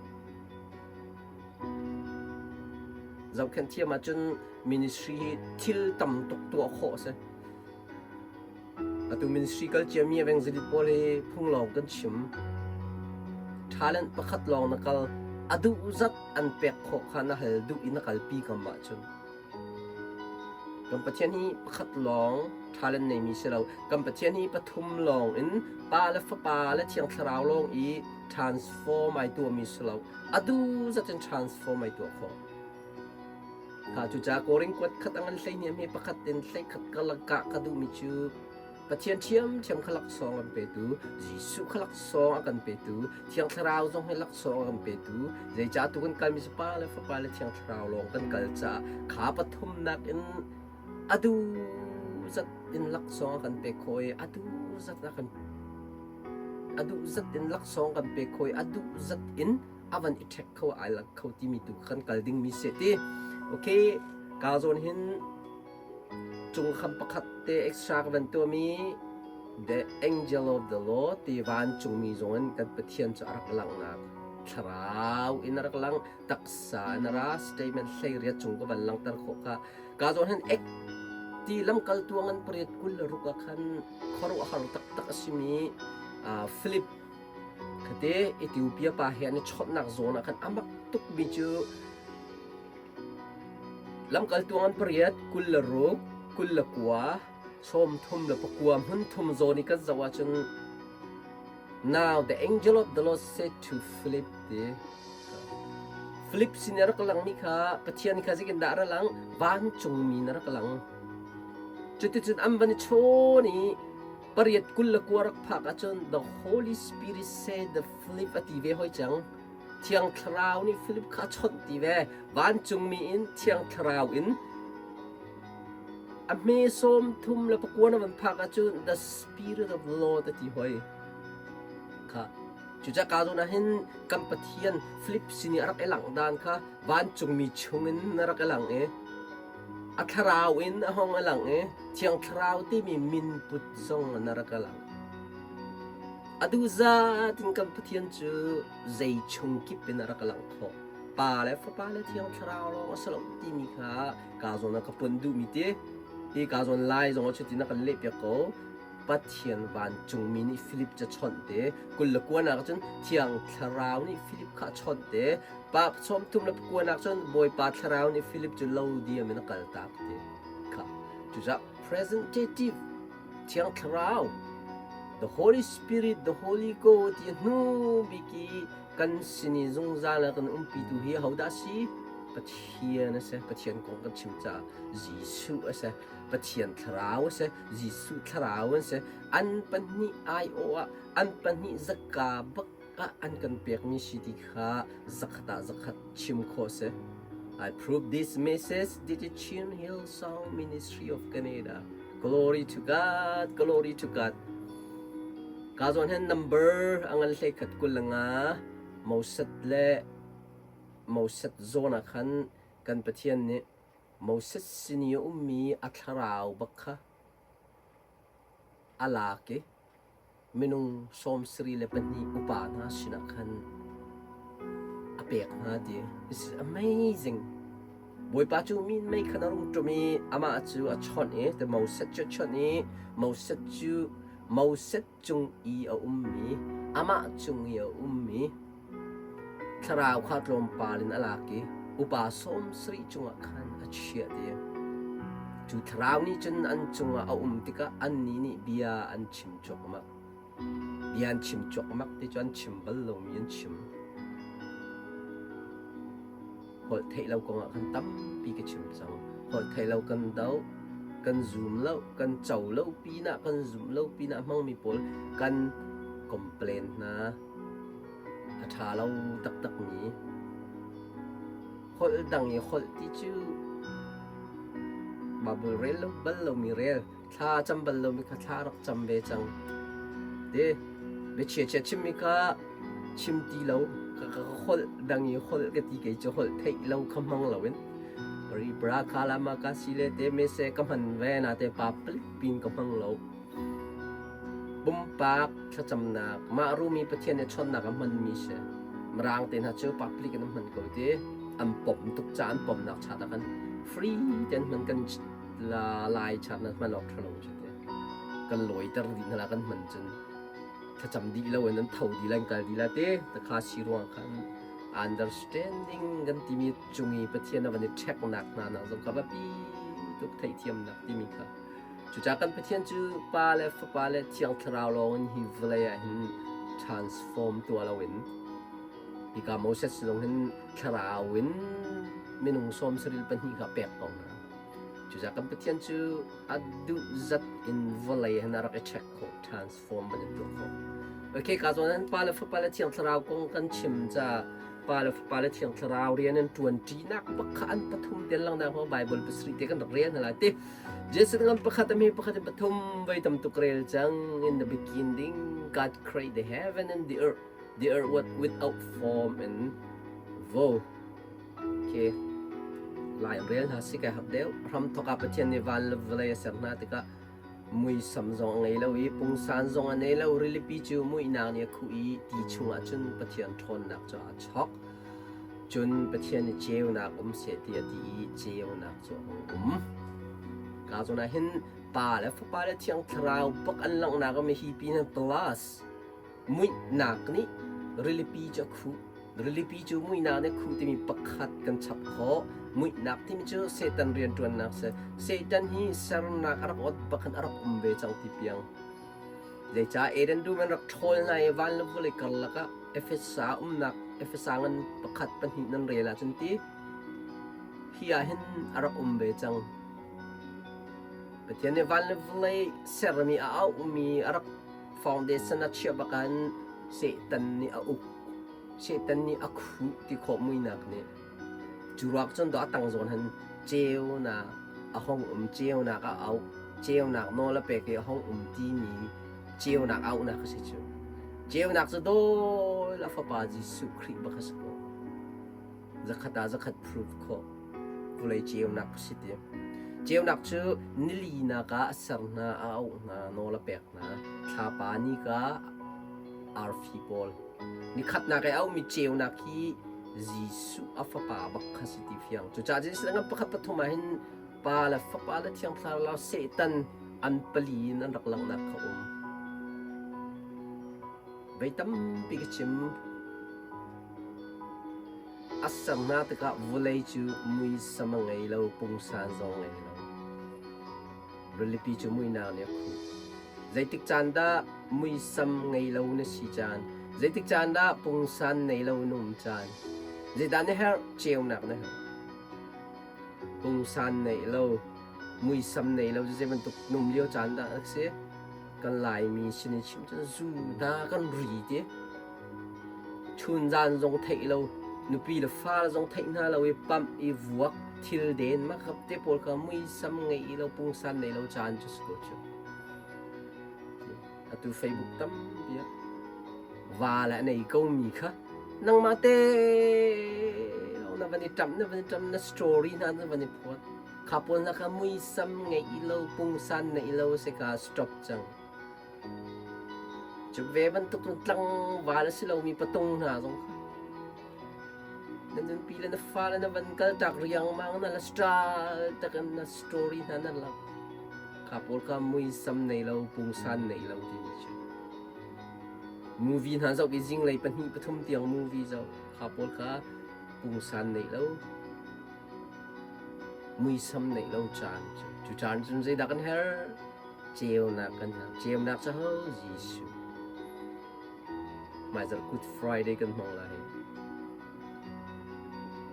A: Zohkhenh thiam ahcun ministry hi thil tam tuk tuah khawh a si. Atu ministry kal ciami evangelist pawl hi phunglawng kan chim. Talent pakhat lawng na kal a duh zat an pek khawh kha na hal duh i na kalpi ngam ahcun. Kan Pathian hi pakhat lawng talent neimi si lo. Kan Pathian hi pathum lawng in Pa le Fapa le Thiang Thlarau lawng i transform ai tuahmi si lo. Adu zat in transform ai tuah khawh. Kha cucaah Korin kuat khat a ngan 12 hi pakhat in 11 karlak kah ka duhmi cu Pathian ṭhiamṭhiam kha laksawng an petu, Jesuh kha laksawng a kan petu, Thiang Thlarau zong hi laksawng a kan petu. Zeicah tu kan kalmi cu Pa le Fapa le Thiang Thlarau lawng kan kal caah kha pathumnak in adu zat in laksawng a kan pek khawh i adu zat a kan a duh zat in laksawng kan pek khawh i a duh zat in a van i ṭhek kho ai lak kho timi tu kan kal dingmi si ti. Okay, ka zawn hin Cungkham pakhat te extra ka van tuahmi The Angel of the Lord ti vancungmi zong in kan Pathian cu a rak langhnak thlarau in a rak lang taksa in a ra statement 18 cung ka van langhter khawh ka ka zawn hin ek ti lamkaltu ngan pariat 26 ah khan khuaruahhar taktak a simi Philip khate Ethiopia pa he an i chawnhnak zawn ah khan amak tukmi cu Lamkaltu ngan pariat, 26, 29. 39 hmun thum zawn i kan zoh ahcun Now the angel of the Lord said to Philip ti Philip sin i a rak langmi kha Pathian kha zeitin dah a ra lang? Vancungmi in a rak lang. Cuticun an van i chawn i pariat 29 rak phak ahcun the Holy Spirit said the Philip a ti ve hoi cang. Thiang Thlarau nih Philip kha a chawnh ti ve. Vancungmi in Thiang Thlarau in a hme 39 na van phak ahcun the Spirit of the Lord a ti hoi. Kha cucah ka zawn ah hin kan Pathian Philip sin i a rak i langh dan kha vancungmi chungin a rak i lang i a thlarau in a hong a lang i Thiang Thlarau timi min put zong in a rak i lang. A duhzat in kan Pathian cu zei chung kip in a rak lang khawh. Pa le Fapa le Thiang Thlarau lawng a si lo timi kha ka zawn ah ka pon duhmi ti. Hi ka zawn lai zong ah cutin a kan lehpiak ko. Pathian vancungmi nih Filip cu a chawnh te. 29 ah cun Thiang Thlarau nih Filip kha a chawnh te. Pa 39 cun Bawipa Thlarau nih Filip cu lo diam in a kaltak te. Kha cucah presentative Thiang Thlarau the Holy Spirit the Holy Ghost ti hnu bik i kan sin i zungzal a kan umpitu hi hodah si? Pathian a si. Pathian kong kan chim caah Jesuh a si. Pathian Thlarau a si. Jesuh Thlarau an si. An pahnih aiawh ah an pahnih zaka bak ah an kan pekmi si ti kha zakhat ah zakhat chim khawh si. I prove this message did the Chin Hill Song Ministry of Canada. Glory to God, glory to God. Ka zawn hen number a ngan hlei khat 25 Moses le Moses zawn ah khan kan Pathian nih Moses sin i a ummi a thlarau bak kha a lak i minung 74 upa hna sinah khan a pek hna ti. This is amazing. Bawipa cu minmei khan a rung ṭum i amah cu a chawnh i te Moses cu a chawnh i Moses cu Moses cung i a ummi amah cung i a ummi Thlarau kha tlawmpal in a lak i upa 70 cungah khan a chiah ti. Cu thlarau nih cun an cungah a um tikah annih nih bia an chim cuahmah. Bia an chim cuahmah ti cu an chim bal lomi an chim. Holh theih lo kongah khan tampi ka chim cang. Holh theih lo kan doh, kan zum lo, kan co lo pinah, kan zumh lo pinah hmangmi pawl kan complain hna. A ṭha lo taktakmi holh dang i holh ti cu Baibal rel lo bal lomi rel, thla cam bal lomi kha thla rak cam ve cang. Ti biachia chia chimmi kha chim ti lo, ka ka holh dang i holh ka ti kei cu holh theih lo kha hmang loin pari pra kha lama ka si le te me se ka hman ve na te pa palik pin ka hmang lo. Pumpak thlacamnak, mah rumi Pathian nih chawnhnak a hmanmi si. Mirang te hna cu public in an hman ko ti. An pom tuk caah an pomnak chat ah khan free tein hman kan la lai chat na hman awk ṭha lo cu ti. Kan lawiter dih hna la kan hman cun thlacam dih lo in an tho dih la an kal dih la ti. Takha si ruang khan understanding kan timi cung i Pathian a van i checknak hna nak zong kha biapi tuk theihthiamnak timi kha Cucaah kan Pathian cu Pa le Fapa le Thiang Thlarau lawngin hi vawlei ah hin transform tuah loin hika Moses zong hin thlarau in minung 74 kha pek ko hna. Cucaah kan Pathian cu a duh zat in vawlei hin a rak i check khawh, transform ban in tuah khawh. Okay, ka zawn an Pa le Fapa le Thiang Thlarau kong kan chim ca Pa le Fapa le Thiang Thlarau rian an ṭuan ṭinak bak kha an pathum tel langnak Bible pasarih te kan rak rel hna lai ti. Jesuh ngam pakhat a hme pakhat in pathum voi tam tuk rel cang. In the beginning, God created the heaven and the earth. The earth was without form and void. Okay. Lai rel hna si kai hap deuh. Ram thok ah Pathian nih van le vawlei a ser hna tikah muisam zong a ngei lo i pungsan zong a nei lo. Rilipi cu muihnak nih a khuh i ti chungah cun Pathian ṭhawnnak cu aa chok. Cun Pathian nih ceunak um seh ti a ti i ceunak cu a hung um. Ka zawn ah hin Pa le Fapa le Thiang Thlarau bak an langhnak um i hi pin hin plus muihnak nih rilipi cu a khuh. Rilipi cu muihnak nih a khuh timi pakhat kan chap khawh. Muihnak timi cu Satan rianṭuannak si. Satan hi sernak a rak ot bakhan a rak um ve cang ti piang. Zeicah Eden dum an rak ṭhawl hna i van le vawlei karlak ah Efesa umnak Efesa ngan pakhat pahnih nan rel ahcun ti hi ah hin a rak um ve cang. Pathian nih van le vawlei sermi a auhmi a rak foundation a chiah bakan Satan nih a uk. Satan nih a khuh ti khawh muinak nih. Cu ruak cun dawh a tang zawn han ceunak a hong um, ceunak a auh, ceunak nawl a pek i a hong um timi ceunak auhnak a si cu. Ceunak cu dawl a fapa Jesuh Khrih bak a si ko. Zakhat ah zakhat proof khawh. Vulei ceunak a si ti. Ceunak cu nilinak ah a ser hna, a auh hna, nawl a pek hna. Thlapa nika arfi pawl. Nikhatnak i a ummi ceunak hi Jesuh a fapa bak kha si ti fiang. Cucaah Jesuh ngan pakhat pathum ah hin Pa le Fapa le Thiang Thlarau Satan an pali in an rak langhnak kha um. Vei tampi ka chim. A ser hna tikah vawlei cu muisam a ngei lo, pungsan zong ngei lo. Rilipi cu muihnak nih a khuh. Zeitik caan dah muisam ngei lo na si caan? Zeitik caan dah pungsan nei lo na um caan? Zeidah na herh? Ceunak na herh. Pungsan neih lo, muisam nei lo cu zei bantuk num lio caan dah a si? Kan Laimi sin in chim cun zu hna kan ri ti. Chunzan zong theih lo, nupi le fale zong theih hna lo i pamh i vuak thil den makhap te pawl kha muisam ngei lo pungsan nei lo caan cu si ko cu. Atu Facebook tampi ah va le a nei ko mi kha nangmah te na van i ṭamh na van i ṭamh na story hna na van i phawt kha pawl hna kha muisam ngei lo pungsan nei lo si ka stop cang. Cu ve bantuk cun tlangval a si lomi patung hna zong kha na nunpi le na fale na van kaltak riangmang na la style takin na story hna na lak. Kha pawl kha muisam nei lo, pungsan nei lo timi cu. Movie hna zoh i zinglei pahnih pathum tiang movie zoh. Kha pawl kha pungsan nei lo, muisam neih lo caan cu. Cu caan cun zeidah kan herh? Ceunak kan herh. Ceunak cu ho? Jesuh. Hmaizarh Good Friday kan hmang lai.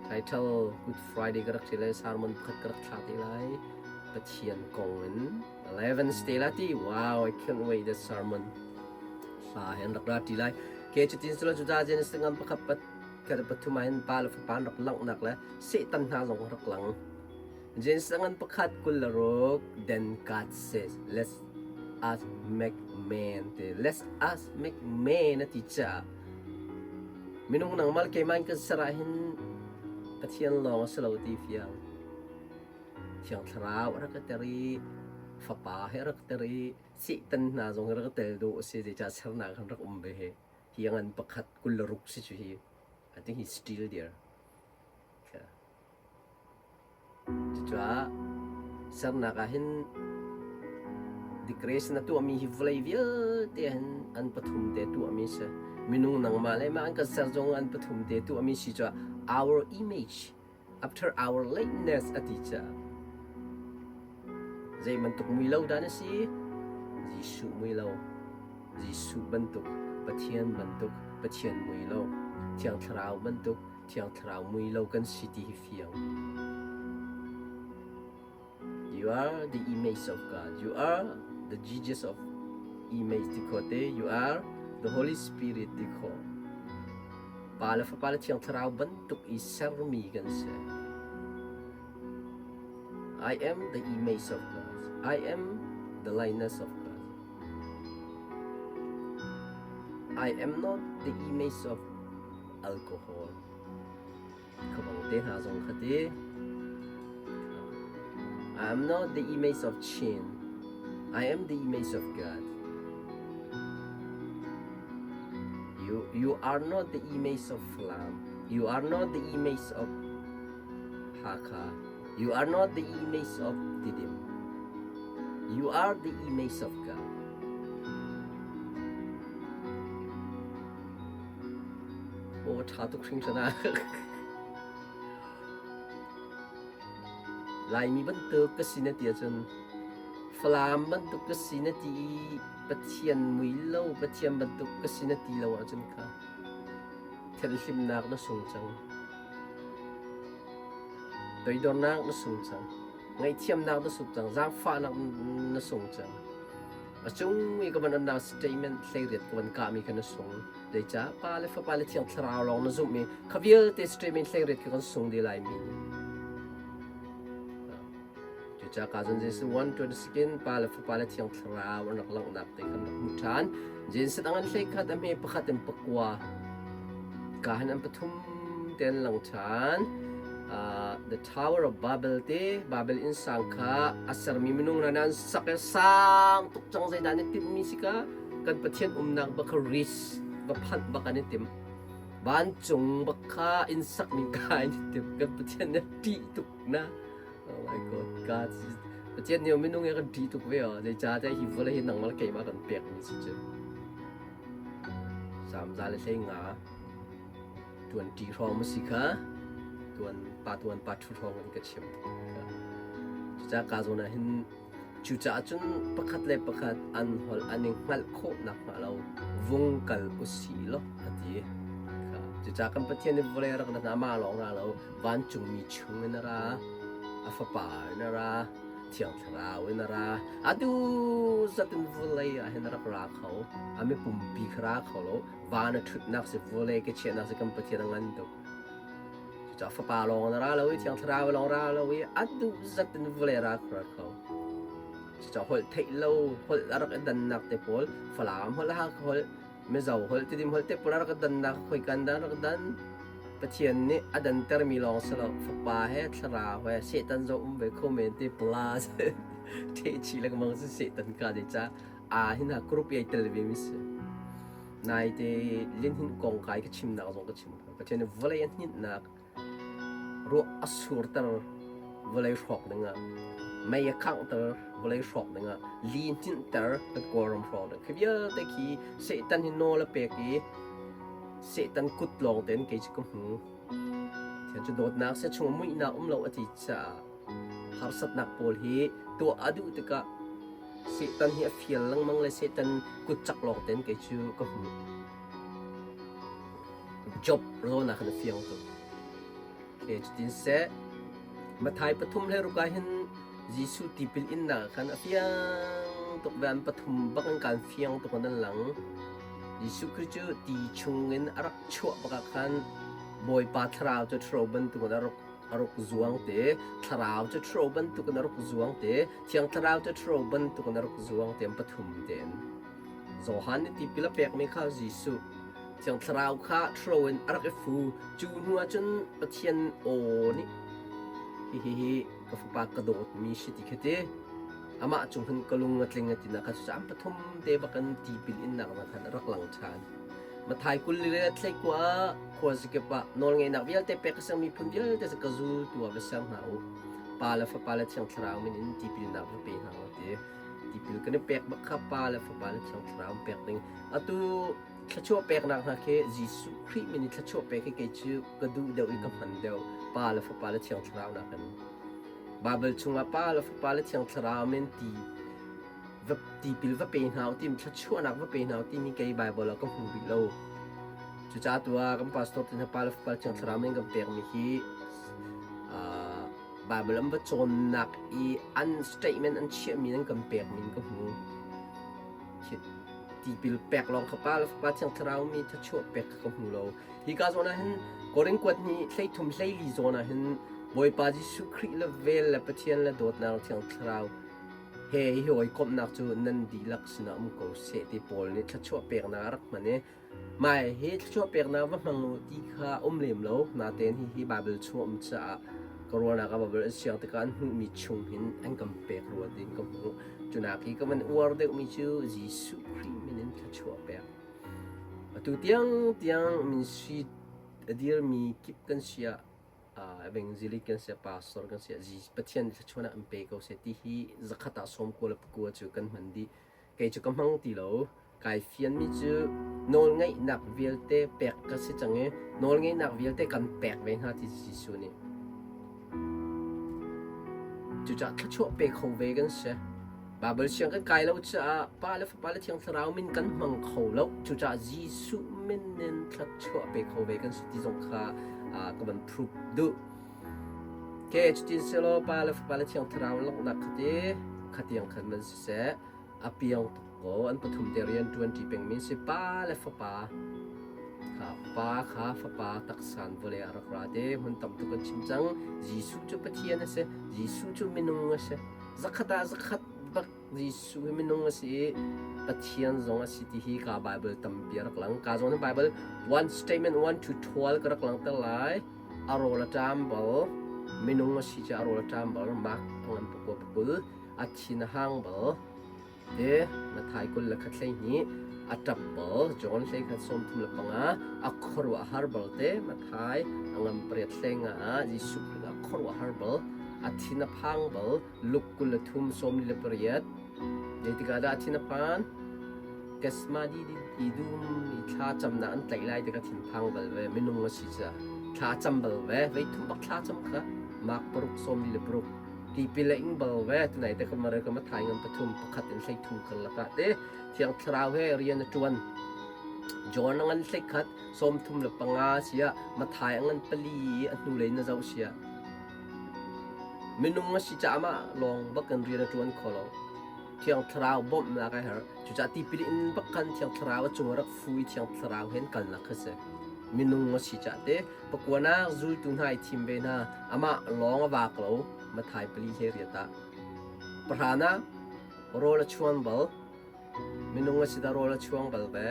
A: Title Good Friday ka rak ṭial lai, sermon pakhat ka rak thla te lai. Pathian kong in 11 te la ti. Wow, I can't wait the sermon. Hla he an rak ra ṭi lai. Ke cutin silo cuta Genesis ngam pakhat pat Kan pathum ah hin pa le fapa an rak langhnak le Satan hna zong a rak lang. Genesis ngan pakhat 26 Then God says, Let us make man te let us make man a ti caah minung nangmah le keimah in kan ser ah hin Pathian lawng a si lo ti fiang. Thiang Thlarau a rak ka ter i Fapa he a rak ter i Satan hna zong hi rak tel dawh a si zeicah sernak kan rak um ve hi. Hi ngan pakhat 26 si cu hi. I think he's still there. Cucaah sernak ah hin decoration a tuahmi hi vawlei vialte hin an pathum te tuahmi si. Minung nangmah le mah an kan ser zong an pathum te tuahmi si cuah our image after our lateness a ti caah zei bantuk mui lo dah na si? Jesuh mui lo. Jesuh bantuk, Pathian bantuk, Pathian mui lo, Thiang Thlarau bantuk, Thiang Thlarau mui lo kan si ti hi fiang. You are the image of God. You are the Jesus of image ti kho te. You are the Holy Spirit ti kho. Pa le Fapa le Thiang Thlarau bantuk i sermi kan si. I am the image of God. I am the likeness of God. I am not the image of alcohol. Khabang te hna zong kha ti. I am not the image of chin. I am the image of God. You are not the image of Falam. You are not the image of Hakha. You are not the image of Tidim. You are the image of God. Aw, ṭha tuk hringhran ah. Laimi bantuk ka si na ti ahcun Falam bantuk ka si na ti i Pathian mui lo Pathian bantuk ka si na ti lo ahcun kha thianhlimnak na sung cang. Toidornak na sung cang. Ngaihthiamnak na sung cang. Zaangfahnak na sung cang. A cung i ka van announce statement 18 ka van kahmi kha na sung. Zeicah Pa le Fapa le Thiang Thlarau lawng na zumh i kha vialte statement 18 kha kan sung dih lai mi nih. Cucaah ka zon Jesuh 1:26 in Pa le Fapa le Thiang Thlarau an rak langhnak te kan rak hmuh ṭhan. Jesuh dang an hlei khat a hme pakhat in pakua ka han an pathum te an lang ṭhan. Uh, the Tower of Babel te Babel inn sang kha a sermi minung hna nan sak i sang tuk cang zeidah an i timhmi si ka kan Pathian umnak bak kha risk va phanh bak an i tim. Vancung bak kha inn sakmi ka an i tim. Kan Pathian nih ṭih tuk na. Oh my God, God. Pathian nih minung hi kan ṭih tuk ve aw. Zeicahtiah hi vawlei hi nangmah le keimah kan pekmi si cu. Salm 115 tuan ṭih hrawng ma si kha tuan pa tuan pa ṭhu hrawng in ka chim. Cucaah ka zawn ah hin cucaah cun pakhat le pakhat an holh an i hngalh khawh nakhnga lo vung kal usih law a ti. Cucaah kan Pathian nih vawlei a rak rat amah lawng ra lo vancungmi chung in a ra, a fapa in a ra, Thiang Thlarau in a ra. Atu zat in vawlei ah hin a rak ra kho. A mi pumpi kha ra kho lo. Van a ṭhutnak si vawlei ka chiahnak si kan Pathian a ngan tuk. Cucaah fapa lawng in a ra lo i Thiang Thlarau lawng ra lo i a duh zat in vawlei ra ra kho. Cucaah holh theih lo, holh a rak i dannak te pawl, Falam holh, Hakha holh, Mizo holh, Tidim holh te pawl a rak i dannak khoi kan dah rak dan. Pathian nih a dantermi lawng si lo, Fapa he Thlarau he Satan zong um ve kho men ti plus ṭhehchih lengmang si Satan ka dei ca aa hin ha group i ai tel ve mi si. Naite linhinh kong kai ka chimnak zong ka chim. Pathian nih vawlei a hninhnak ruah a surter vawlei hrawk dingah mei a khanghter vawlei hrawk dingah li hninhter kan Kawlram hrawk ding khi vialte khi Satan hi nawl a pek i Satan kut lawng tein kei cu ka hmu. Thian cu dawtnak se chung muihnak um lo a ti caah harsatnak pawl hi tuah a duh tikah Satan hi a fial lengmang le Satan kut cak lawng tein kei cu ka hmu. Job rawn ah khan a fiang tuk. Okay, cutin seh Matthai 3:6 ah hin Jesuh tipil innak ah khan a fiang tuk ve an pathum bak in kaan fiang tuk in an lang. Jesuh Khrih cu ti chungin a rak chuah bak ah khan Bawipa thlarau cu ṭhuro bantukin a rak a rak zuang te, thlarau cu ṭhuro bantukin a rak zuang te, Thiang Thlarau cu ṭhuro bantukin a rak zuang te an pathum tein. Johan nih tipil a pekmi kha Jesuh Thiang Thlarau kha ṭhuro in a rak i fu. Cu hnu ah cun Pathian aw nih hihi hi ka fapa ka dawtmi si ti kha ti. Amah cung hin ka lung a tling a ti nak kha cucaah an pathum te bakin tipil innak hna khan a rak lang ṭhan. Matthai 20 le thleikua ah khuazakip ah nawlngeihnak vialte pek a siang miphun vialte cu ka zultu ah va ser hna u. Pa le Fapa le Thiang Thlarau min in tipilnak va pe hna u ti. Tipil kan i pek bak kha Pa le Fapa le Thiang Thlarau pek ding. Atu thluachuah peknak hna khi Jesuh Khrih min i thluachuah pek hi kei cu ka duh deuh i ka hman deuh. Pa le Fapa le Thiang Thlarau nakin. Baibal chungah Pa le Fapa le Thiang Thlarau min ti va tipil va pe hna u tim thluachuahnak va pe hna u timi kei Baibal ah ka hmu rih lo. Cucaah tu ah kan pastor te hna Pa le Fapa le Thiang Thlarau min kan pekmi hi Baibal an va cawnnak i an statement an chiahmi an kan pekmi in ka hmu. Tipil pek lawng kha Pa le Fapa Thiang Thlarau mi thluachuah pek kha ka hmu lo. Hi ka zawn ah hin Korin kuat ni 13 hleili zawn ah hin Bawipa Jesuh Khrih le vel le Pathian le dawtnak Thiang Thlarau he hi hawikomhnak cu nan dihlak sinah um ko seh ti Paul nih thluachuah peknak a rak hman i Mai hi thluachuah peknak va hmang u ti kha um lem lo. Natein hihi Baibal chung a um caah ka ruahnak ah Baibal an siang tikah an hmuhmi chung hin an kan pek rua tiin ka hmuh. Cunak hi ka van uar deuhmi cu Jesuh Khrih min in thluachuah pek. Atu tiangtiang ministry a dirmi kip kan si ah evangelist kan si ah pastor kan si ah Pathian thluachuahnak an pe ko seh ti hi zakhat ah 90 le pakua cu kan hman dih. Kei cu ka hmang ti lo. Kai fianmi cu nawlngeihnak vialte pek ka si cang i nawlngeihnak vialte kan pek ve hna ti Jesuh nih. Cucaah thluachuah pe kho ve kan si. Baibal siang kan kai lo caah Pa le Fapa le Thiang Thlarau min kan hmang kho lo. Cucaah Jesuh min in thluachuah pe kho ve kan si ti zong kha ka van proof duh. Ke cutin selaw Pa le Fapa le Thiang Thlarau langhnak kha te khatiang khan man siseh a piang tuk ko. An pathum te rian ṭuan ṭi pengmi si Pa le Fapa kha Pa kha Fapa taksan vawlei ah rak ra te hmun tam tuk an chim cang. Jesuh cu Pathian a si. Jesuh cu minung a si. Zakhat ah zakhat bak Jesuh hi minung a si i Pathian zong a si ti hi ka Bible tampi a rak lang. Ka zong hi Bible 1 statement 1 to 12 ka rak langter lai. A rawl a ṭam bal. Minung a si cu a rawl a ṭam bal. Mark a ngan pakua pakul. A thin a hang bal. Te Mathai 21 12 a ṭap bal. John hlei khat 35 a khuaruahhar bal te Mathai a ngam pariat hlei nga ah Jesuh Khrih a khuaruahhar bal. A thin a phang bal. Luke 23 48 Zeitikah dah a thin a phan? Gethsemane i dum i thla camnak an tlaih lai tikah thinphang bal ve minung a si caah thla cam bal ve vei thum bak thla cam kha Mark paruk 46 tipil a ing bal ve tunai te ka mare ka mathai ngam pathum pakhat in hlei thum karlak ah te Thiang Thlarau he rian a ṭuan John a ngan hlei khat 35 sia Mathai a ngan pali i a hnulei na zoh sia Minung a si caah mah lawng bak in rian a ṭuan kho lo. Thiang Thlarau bawmhnak a herh. Cucaah tipil in bak khan Thiang Thlarau a cung a rak fu i Thiang Thlarau he an kalnak kha si. Minung a si caah te pakuanak zultu hna i thim ve hna. Amah lawng a vak lo. Mathai pali he riat ah. Pahranak rawl a chuan bal. Minung a si dah rawl a chuang bal ve.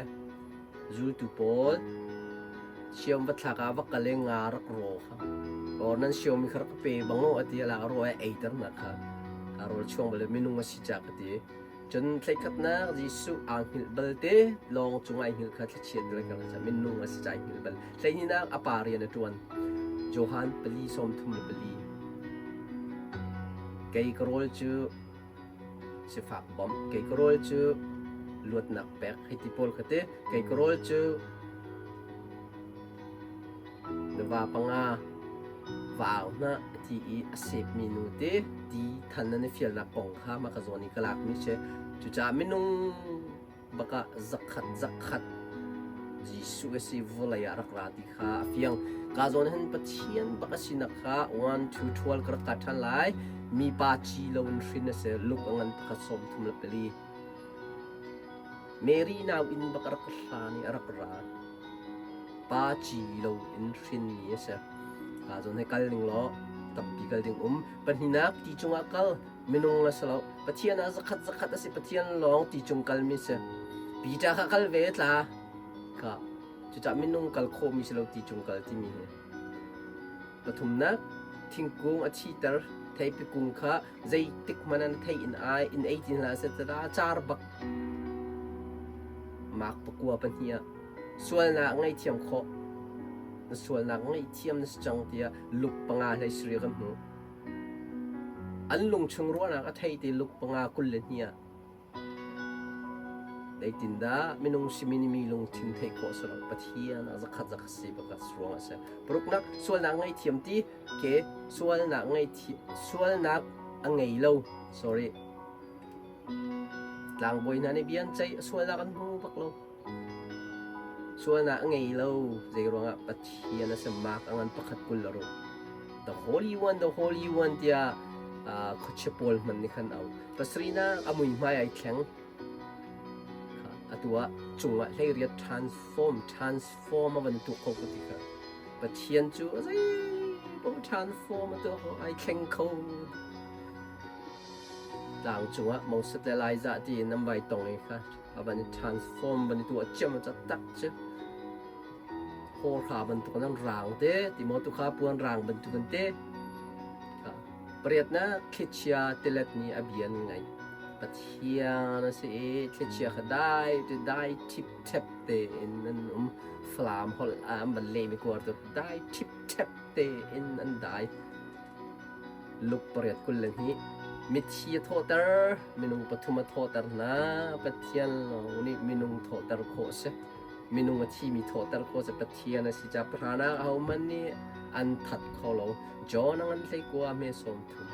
A: Zultu pawl siam va thlak ah va kal i nga rak raw kha. Or nan siomi kha rak pe bang u a ti ala raw a eiter na kha. A rawl chuang bal minung a si ca ka ti. Cun thlei-khatnak Jesuh aa hngilh bal te lawng cung ai hngilh kha thlachiat le ka minung a si ca ai hngilh bal. Thleihnihnak a pa rian a ṭuan. Johan pali sawm thum le pali. Kei ka rawl cu Sifak bawmh. Kei ka rawl cu luatnak pek hei ti pawl kha ti. Kei ka rawl cu na va panga va au hna a ti i a sepmi nu te ti than nan i fialnak kong kha mah ka zawn i ka lakmi si. Cucaah minung bakah zakhat zakhat Jesuh a si vawlei ah rak ra ti kha a fiang. Ka zawn hin Pathian bak a sinak kha 1 2 12 ka rak ka ṭhan lai. Mipa ci lo in hrin a si. Luke a ngan pakhat 34. Mary nau inn bak a rak hlan i a rak ra. Pa ci lo in hrinmi a si. Ka zawn he kal ning law tampi kal ding um. Pahnihnak ti cungah kal. Minung a si lo. Pathian ah zakhat zakhat a si. Pathian lawng ti cung kalmi si. Peter kha kal ve tla. Kha. Cucah minung kal khawhmi si lo ti cung kal timi hi. Pathumnak, thingkung a thiter. Theipi kung kha zeitik hmanh an thei in ai in ei ti hna seh tada car bak. Mak pakua pahnih ah sualnak ngaihthiam khawh. Na sualnak ngaihthiam na si cang tiah luk panga hlei siri kan hmuh. An lungchung ruahnak a thei ti luk panga 22 ah zeitindah minung simi nih mi lungthin theih khawh si lo Pathian ah zakhat zakhat si bak ruang a si. Paruknak sualnak ngaihthiam ti ke sualnak ngaihthiam sualnak a ngei lo sorry tlangbawi hna nih bia an ceih sualnak an hmu bak lo. Sualnak a ngei lo. Zeiruangah Pathian a semnak a ngan pakhat 26. The Holy One, the Holy One tiah khuachia pawl hmanh nih khan au. Pasarihnak a muihmai ai thleng. Atu ah cungah hleiriat transform, transform a van tuah kho ka ti kha. Pathian cu a zeipaoh transform a tuah kho, ai thleng kho. Tlang cungah Moses le Elijah tiin an vai tong i kha a van i transform van i tuah ciam a tak cu hawhra bantuk in an rang te ti maw tukha puan rang bantuk in te pariatnak thlichia tilet nih a bia an ngaih Pathian a si i thlichia kha dai te dai thip thep te in an um Falam holh ah an van lehmi kuar tu dai thip thep te in an dai Luke 8:22 Mithi a thawhter, minung pathum a thawhter hna. Pathian lawng nih minung thawhter khawh a si. Minung a thimi thawhter khawh a si. Pathian a si caah pahranak ahohmanh nih an that kho lo. John a ngan hlei kua hme sawm thum.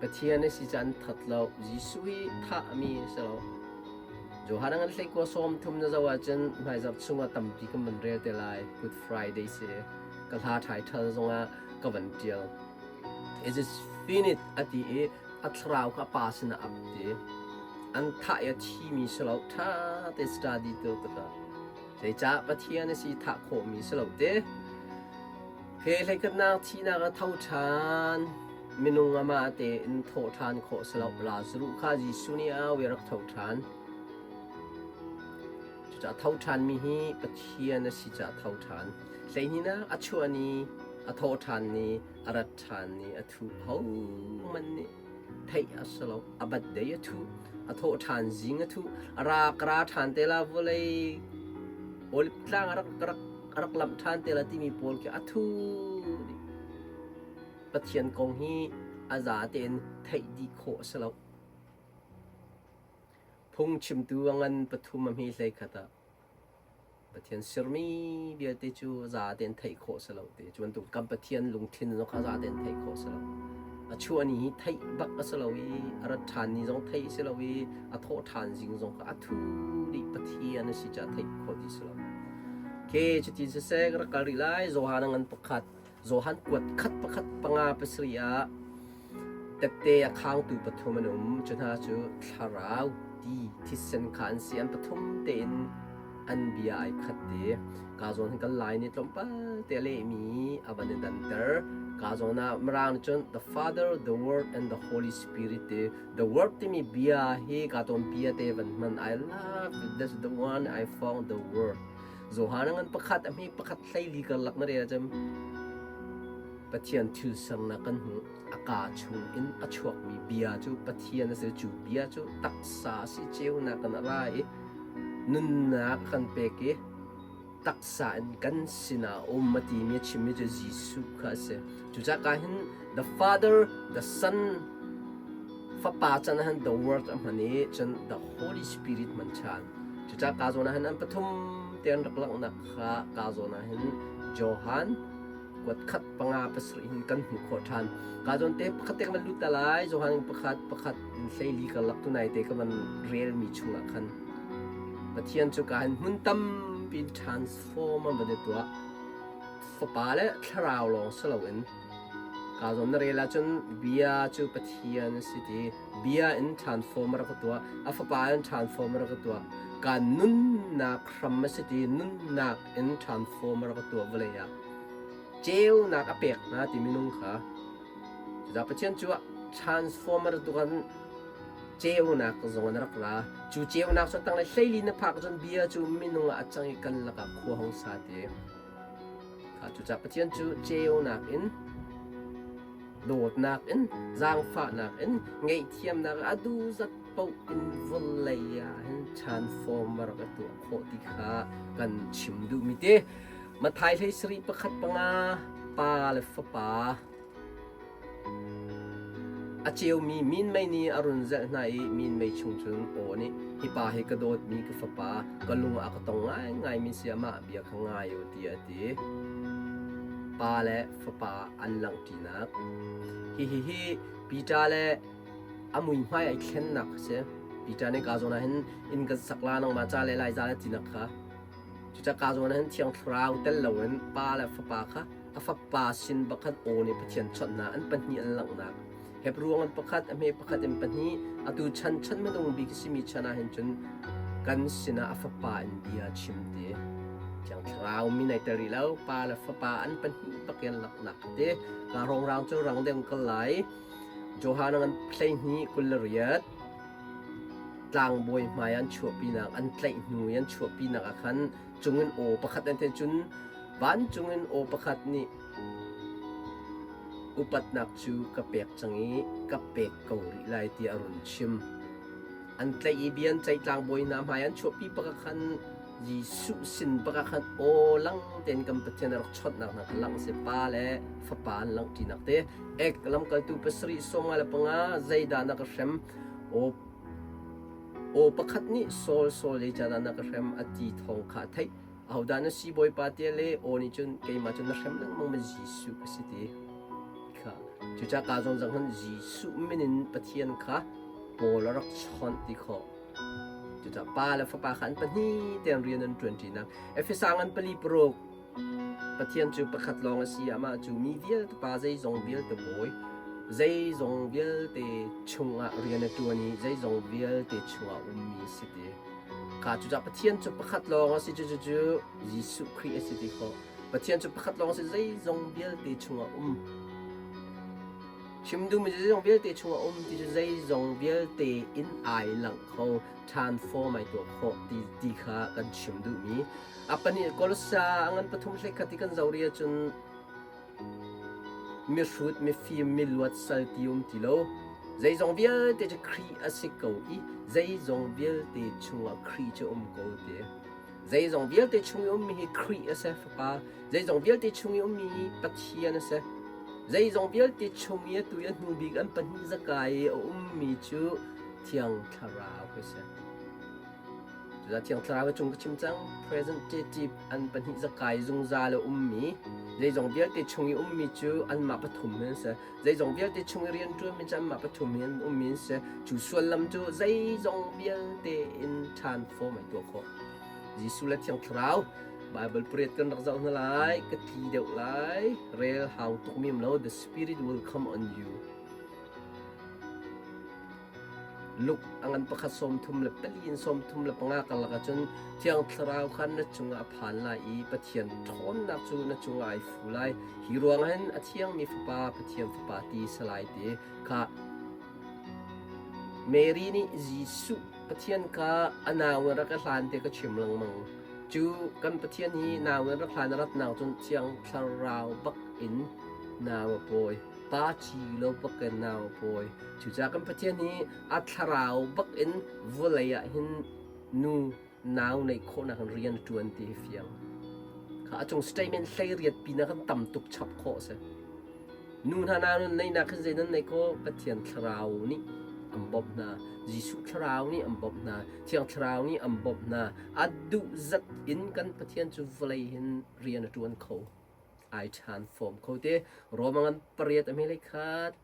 A: Pathian a si caah an that lo. Jesuh hi thahmi a si lo. Johan a ngan hleikua 30 na zoh ahcun hmaizarh chungah tampi kan van rel te lai. Good Friday si. Ka hla title zongah ka van tial. It is finished a ti i a thlarau kha a pa sinah ap ti. An thah i a thimi si lo. Tha te study tu tikah. Zeicah Pathian a si thah khawhmi si lo te. He hleikhatnak thihnak a tho ṭhan. Minung amah tein thawh ṭhan khawh si lo. Lazarus kha Jesuh nih a au i a rak tho ṭhan. Cucaah tho ṭhanmi hi Pathian a si caah tho ṭhan. Hleihnih a chuah ni, a thawh ṭhan ni, a rat ṭhan ni, a thuh hohmanh nih theih a si lo. A bat dei a thuh, a thawh ṭhan zing a thuh, a ra ka ra ṭhan te la vawlei Olive tlang a rak rak a rak lamh ṭhan te la timi pawl khi a thu dih. Pathian kong hi a za tein theih dih khawh a si lo. Phungchimtu a ngan pathum a hme hlei khat ah Pathian sermi vialte cu za tein theih khawh si lo ti. Cu bantuk kan Pathian lungthin zong kha za tein theih khawh si lo. A chuah ni hi theih bak a si lo i a rat ṭhan ni zong theih si lo i a thawh ṭhan zing zong kha a thu dih Pathian a si caah theih khawh dih si lo. Ke cuti siseh ka rak kal rih lai. Johan a ngan pakhat Johan kuat khat pakhat panga pasarih ah tette a khangtu pathum an um. Cu hna cu thlarau, ti, thisen kha an si. An pathum tein an bia ai khat te. Ka zawn hin kan lai nih tlawmpal te a lehmi a van i danter. Ka zawn ah Mirang nih cun the Father, the Word and the Holy Spirit ti. The Word timi bia hi ka tawn bia te van hman. I love it. That's the one I found the Word. Johan a ngan pakhat a hme pakhat hleili karlak na rel ahcun Pathian thil sernak kan hmuh. A kaa chung in a chuakmi bia cu Pathian a si. Cu bia cu taksa a si ceunak in a ra i nunnak a kan pek i taksa in kan sinah a um a timi a chimmi cu Jesuh kha a si. Cucaah ka hin the Father, the Son, Fapa can ah hin the Word a hman i cun the Holy Spirit hman ṭhan. Cucaah ka zawn ah hin an pathum te an rak langhnak kha ka zawn ah hin Johan kuat khat panga pasarih hin kan hmuh khawh ṭhan. Ka zawn te pakhat te ka van lut ta lai. Johan pakhat pakhat in hleili karlak tunai te ka van relmi chungah khan Pathian cu ka hin hmun tampi in transform an van i tuah. Fapa le Thlarau lawng si loin ka zawn na rel ahcun bia cu Pathian a si ti bia in transform a rak ka tuah. A fapa in transform a rak ka tuah. Ka nunnak hram a si ti nunnak in transform a rak ka tuah vawlei ah. Ceunak a pek hna ti minung kha. Cucaah Pathian cu transform a rak tuah ceunak zong in a rak ra. Cu ceunak cu tanglei hleili na phak cun bia cu minung ah a cang i kan lakah khua hung sa ti. Cucaah Pathian cu ceunak in dawtnak in zaangfahnak in ngaihthiamnak a duhzat paoh in vawlei ah hin transform a rak i tuah khawh ti kha kan chim duhmi te. Matthai hlei sarih pakhat panga pa le fapa A ceumi minmei nih a run zelh hna i minmei chung cun aw nih, Hi pa hi ka dawtmi ka fapa, ka lung ah ka tong ngaingaimi si, amah bia kha ngai u, tiah a ti. Pa le fapa an langhṭinak. Hihi hi Peter le a muihmai ai thlennak a si. Peter nih ka zawn ah hin inn kan sak la nangmah ca le lai za le tinak kha. Cucaah ka zawn ah hin Thiang Thlarau tel loin pa le fapa kha a fapa sin pakhat aw nih Pathian chawnhnak an pahnih an langhnak Hebru an pakhat a hme pakhat in pahnih atu chan chan minung bik simi chan ah hin cun kan sinah a fapa in bia chim te Thiang Thlarau mi nei tel rih lo pa le fapa an pahnih pakin laknak te ka rongrang cu rang deuh kal lai Johan an 12 28 tlangbawi hmai an chuahpinak an tlaih hnu i an chuahpinak ah khan cungin aw pakhat an theih cun Vancung in aw pakhat nih upatnak cu ka pek cang i ka pek ko rih lai tiah a run chim. An tlaih i bia an ceih tlangbawi hna hmai an chuahpi bak ah khan Jesuh sin bak ah khan aw lang tein kan Pathian a rak chawnhnak hna kha langh a si. Pa le Fapa an langhṭinak te. Ek lamkaltu pasarih 55 zeidah na ka hrem? Aw aw pakhat nih Saul Saul zeicahdah na ka hrem a ti thawng kha a theih. Ahodah na si Bawipa tiah le aw nih cun keimah cu na hrem lengmang ma Jesuh ka si ti kha. Cucaah ka zong zang hin Jesuh min in Pathian kha Paul a rak chawnh ti khawh. Cucaah Pa le Fapa kha an pahnih tein rian an ṭuanṭinak. Efesa ngan 46 Pathian cu pakhat lawng a si, amah cu mi vialte Pa zeizong vialte Bawi, zeizong vialte chungah rian a ṭuan i zeizong vialte chungah ummi a si ti. Kha cucaah Pathian cu pakhat lawng a si, cucu Jesuh Khrih a si ti khawh. Pathian cu pakhat lawng a si, zeizong vialte chungah um. Chim duhmi cu zeizong vialte chungah um ti cu zeizong vialte in ai langh kho, ṭhanfawm ai tuah khawh ti, ti kha kan chim duhmi. A pahnih Kolosa a ngan pathum hlei khat i kan zoh rih ahcun mihrut, mifim, miluat, sal ti um ti lo. Zeizong vialte cu Khrih a si ko i zeizong vialte chungah Khrih cu um ko ti. Zeizong vialte chung i ummi hi Khrih a si, Fapa. Zeizong vialte chung i ummi hi Pathian a si. Zeizong vialte chung i atu i a hnu bik an pahnih zaka i a ummi cu Thiang Thlarau a si. Cucaah Thiang Thlarau cung ka chim cang, presentative an pahnih zaka i zungzal a ummi, zeizong vialte chung i ummi cu anmah pathum hin an si. Zeizong vialte chung i rianṭuanmi cu anmah pathum hin an ummi an si. Cu suallam cu zeizong vialte in ṭhan fawm ai tuah khawh. Jesuh le Thiang Thlarau Bible pariat kan rak zoh hna lai, ka tli deuh lai, rel hau tuk mim lo, the spirit will come on you. Luke a ngan pakhat 34 in 35 karlak ahcun Thiang Thlarau kha na cungah a phan lai i Pathian ṭhawnnak cu na cungah ai fu lai. Hi ruangah hin a thiangmi Fapa, Pathian Fapa ti salai ti kha Mary nih Jesuh Pathian kha a nau in rak i hlan ti ka chim lengmang. Cu kan Pathian hi nau in rak hlan a ratnak cun Thiang Thlarau bak in nau a pawi. Pa ci lo bak in nau a pawi. Cucaah kan Pathian hi a thlarau bak in vawlei ah hin nu nau neih khawhnak in rian a ṭuan ti hi fiang. Kha a cung statement 18 pinah kan tam tuk chap khawh a si. Nu hna nau nan neihnak hin zei nan neih khawh? Pathian thlarau nih an bawmh hna. Jesuh thlarau nih an bawmh hna. Thiang thlarau nih an bawmh hna. A duh zat in kan Pathian cu vawlei hin rian a ṭuan kho. Ai ṭhan fawm kho te. Roma ngan pariat a hme khat.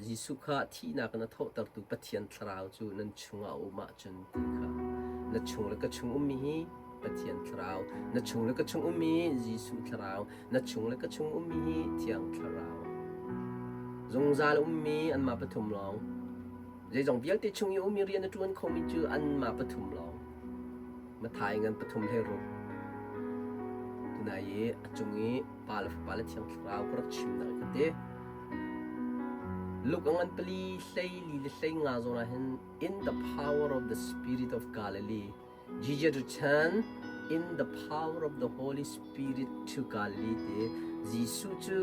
A: Jesuh kha thihnak in a thawhtertu Pathian Thlarau cu nan chungah a um ahcun ti kha na chung le ka chung ummi hi Pathian Thlarau, na chung le ka chung ummi Jesuh Thlarau, na chung le ka chung ummi hi Thiang Thlarau. Zungzal ummi anmah pathum lawng. Zeizong vialte chung i ummi rian a ṭuan khomi cu anmah pathum lawng. Matthai ngan pathum hlei ruk. Tunai i a cung i Pa le Fapa le Thiang Thlarau ka rak chimnak ka ti. Luke a ngan pali hlei li le hlei nga zawn ah hin in the power of the Spirit of Galilee Jesus returned in the power of the Holy Spirit to Galilee ti Jesuh cu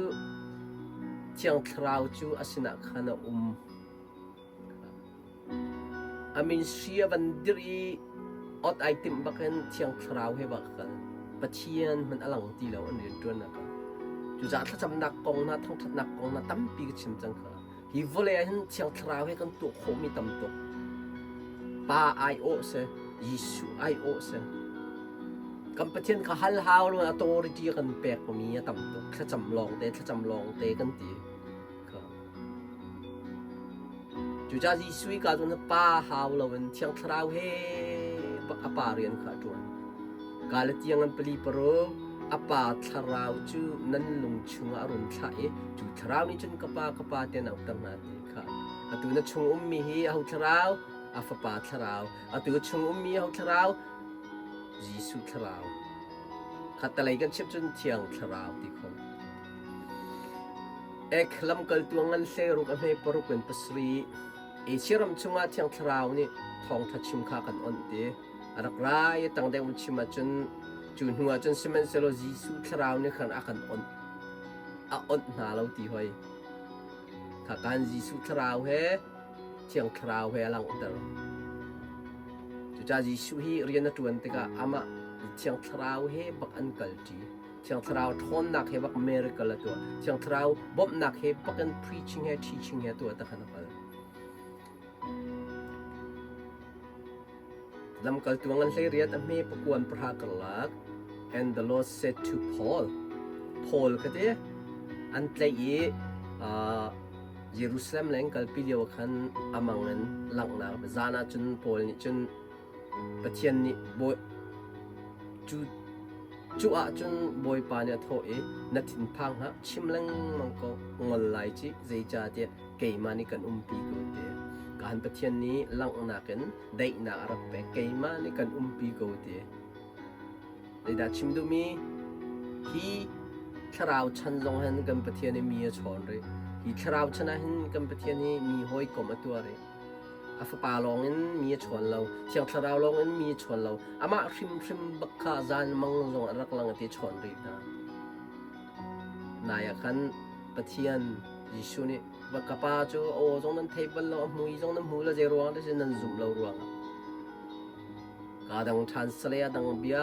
A: Thiang Thlarau cu a sinah khan a um. A min hri a van dirh i ot ai timh bakin Thiang Thlarau he va ka kal. Pathian hmanh a lang ti lo an rianṭuannak ah. Cucaah thlacamnak kong hna, thangṭhatnak kong hna tampi ka chim cang kha. Hi vawlei ah hin Thiang Thlarau he kan tuah khawhmi tam tuk. Pa aiawh si, Jesuh aiawh si. Kan Pathian kha hal hau lo authority a kan pekmi a tam tuk. Thlacam lawng te, thlacam lawng te kan ti. Cucaah Jesuh i ka cun pa hau loin Thiang Thlarau he a pa rian kha a ṭuan. Galatiang an pali paruk a pa thlarau cu nan lung chungah a run thlah i cu thlarau nih cun ka pa ka pa tiah an auhter hna ti kha. Atu na chung ummi hi aho thlarau? A fapa thlarau. Atu chung ummi aho thlarau? Jesuh thlarau. Khattalei kan chim cun Thiang Thlarau ti kho. Ek lamkaltu a ngan hleiruk a hme paruk in pasarih. Asia ram chungah Thiang Thlarau nih thawngṭha chim kha kan onh ti. A rak ra i tang deuh in chim ahcun cu hnu ah cun sihmanhsehlaw Jesuh Thlarau nih khan a kan onh. A onh hna lo ti hoi. Kha kan Jesuh Thlarau he Thiang Thlarau he a langhter. Cucaah Jesuh hi rian a ṭuan tikah amah Thiang Thlarau he bak an kalṭi. Thiang Thlarau ṭhawnnak he bak miracle a tuah. Thiang Thlarau bawmhnak he bak in preaching he teaching he tuah takhan a kal. Lamkaltu ngan hlei riat a hme pakuan pahra karlak and the Lord said to Paul Paul kha ti an tlaih i Jerusalem leng kalpi lio ah khan a mang in langhnak zan ah cun Paul nih cun Pathian nih bawi cu cu ah cun Bawipa nih a thawh i na thinphang hlah chim lengmang ko ngol lai ci zeicahtiah keimah nih kan umpi ko ti. Kan Pathian nih langhnak in daihnak a rak pek keimah nih kan umpi ko ti. Zeidah chim duhmi? Hi thlarau chan zong hin kan Pathian i mi a chawn rih. Hi thlarau chan ah hin kan Pathian hi mi hawikom a tuah rih. A fapa lawng in mi a chawn lo, Thiang Thlarau lawng in mi a chawn lo. Amah hrimhrim bak kha zan mang zong a rak lang ti chawn rih hna. Nai ah khan Pathian Jesuh nih va ka pa cu a aw zong nan thei bal lo, a mui zong nan hmu lo, zei ruang dah nan zumh lo ruangah. Kaa dang ṭhan sale a dang bia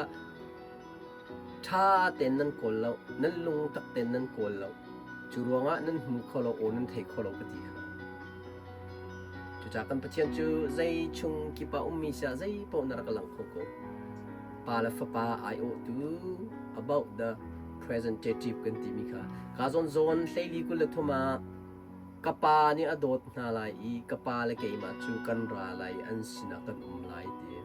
A: ṭha tein nan kawl lo, nan lungtak tein nan kawl lo. Cu ruangah nan hmu kho lo, aw nan thei kho lo ka ti kha. Cucaah kan Pathian cu zei chung kip ah ummi siah zei paoh na rak lang kho ko. Pa le Fapa aiawhtu about the presentative kan timi kha. Ka zawn zawn hleili 23 ah Ka pa nih a dawt hna lai i ka pa le keimah cu kan ra lai i an sinah kan um lai ti.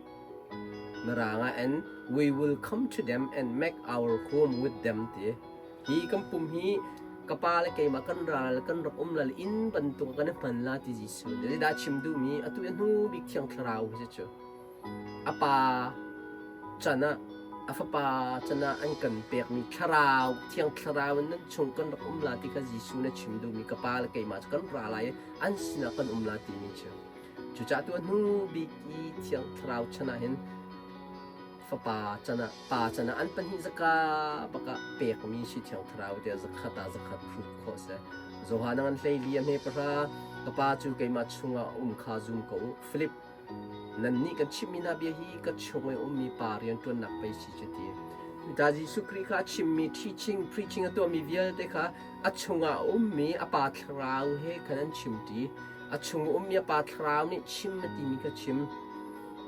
A: Mirang ah and we will come to them and make our home with them ti. Hi kan pum hi ka pa le keimah kan ra le kan rak um lal inn bantuk kan i hman la ti Jesuh. Zeidah chim duhmi atu i hnu bik Thiang Thlarau hi cu. A pa can ah a fapa can ah an kan pekmi thlarau thiang thlarau in nan chung kan rak um la ti kha Jesuh na chim duhmi ka pa le keimah cu kan ra lai i an sinah kan um la timi cu. Cucaah tu a hnu bik i thiang thlarau chan ah hin fapa can ah pa can ah an pahnih zaka bak ah pekmi si thiang thlarau tiah zakhat ah zakhat proof khawh si. Johan an hlei li a hme pahra ka pa cu keimah chungah um kha zum ko u. Philip Nannih kan chimhmi hna bia hi ka chung i ummi pa rianṭuannak pei si cu ti. Ta Jesuh Khrih kha a chimmi teaching, preaching a tuahmi vialte kha a chungah a ummi a Pa Thlarau he khan an chimṭi. A chung i ummi a Pa Thlarau nih chim a timi kha chim.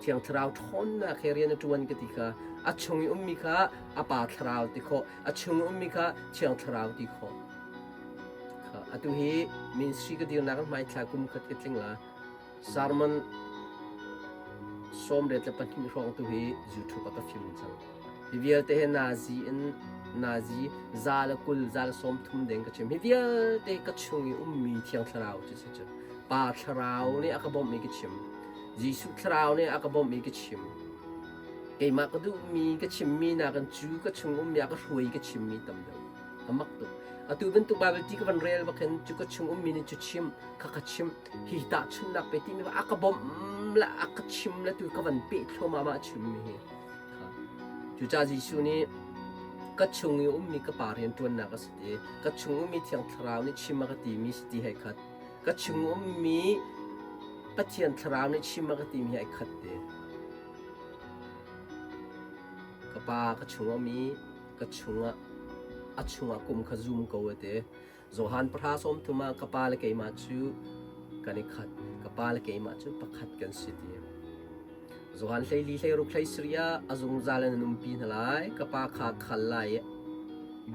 A: Thiang Thlarau ṭhawnnak he rian a ṭuan ka ti kha a chung i ummi kha a Pa Thlarau ti khawh, a chung i ummi kha Thiang Thlarau ti khawh. Kha atu hi ministry ka dirnak in hmaithla kum khat ka tling la. Sermon 22 hrawng tu hi YouTube ah ka film cang. Hi vialte hi nazi in nazi za le 20 za le 30 deng ka chim. Hi vialte ka chung i ummi Thiang Thlarau cu si cu. Pa Thlarau nih a ka bawmh i ka chim. Jesuh Thlarau nih a ka bawmh i ka chim. Keimah ka duhmi ka chimmi nakin cu ka chung ummi a ka hruai ka chimmi tam deuh. A mak tuk. Atu bantuk Bible ti ka van rel bak hin cu ka chung ummi nih cu chim kha ka chim hi tahchunhnak pe timi a ka bawmh le a ka chim le tu ka van peh thluahmah ma chimmi hi. Cucaah Jesuh nih ka chung i ummi ka pa rianṭuannak a si ti, ka chung ummi Thiang Thlarau nih chim a ka timi si ti hei khat, ka chung ummi Pathian Thlarau nih chim a ka timi hi ai khat te. Ka pa ka chung um i ka chungah a chungah kum kha zum ko a ti. Johan pahra 30 ah ka pa le keimah cu kan i khat, ka pa le keimah cu pakhat kan si ti. Johan 14 16 17 ah a zungzal in an umpi hna lai, ka pa kha khal lai i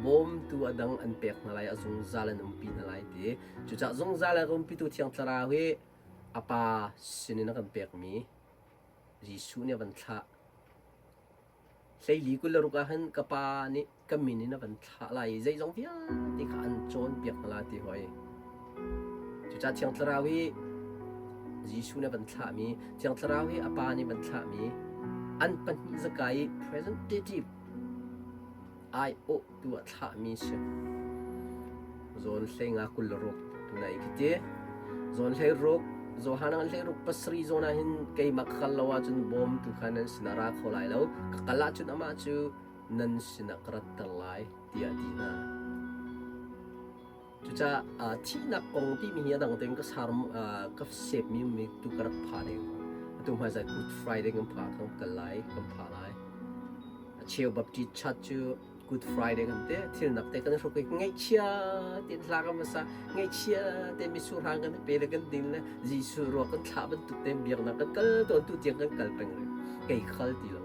A: bawmtu a dang an pek hna lai, a zungzal in umpi hna lai ti. Cucaah zungzal a umpitu Thiang Thlarau hi a pa sinin a kan pekmi Jesuh nih a van thlah. 24 ah hin ka pa nih ka min in a van thlah lai i zeizong vialte kha an cawnpiak hna lai ti hoi. Cucaah Thiang Thlarau hi Jesuh nih a van thlahmi, Thiang Thlarau hi a Pa nih van thlahmi, an pahnih zaka i presentative aiawhtu ah thlahmi si. Zawn hlei nga 26 tunai khi ti. Zawn hlei ruk, Johan hlei ruk pasarih zawn ah hin keimah ka kal lo ahcun bawmtu kha nan sinah ra kho lai lo. Ka kal ahcun amah cu nan sinah ka ratter lai tiah a ti hna. Cucaah thihnak kong timi hi a dang tein ka sar ka sepmi mi tu ka rak pha ding. Atu hmaizai Good Friday kan pha kan kal lai kan pha lai. A cheu Baptist Church cu Good Friday kan te thilnak te kan hruk i ngaihchia te hla kan sa ngaihchia te mitsur hang kan pe le kan ding le Jesuh ruak kan thlah bantuk te biaknak kan kal tawn tu tiang kan kal peng rih kei khal ti lo.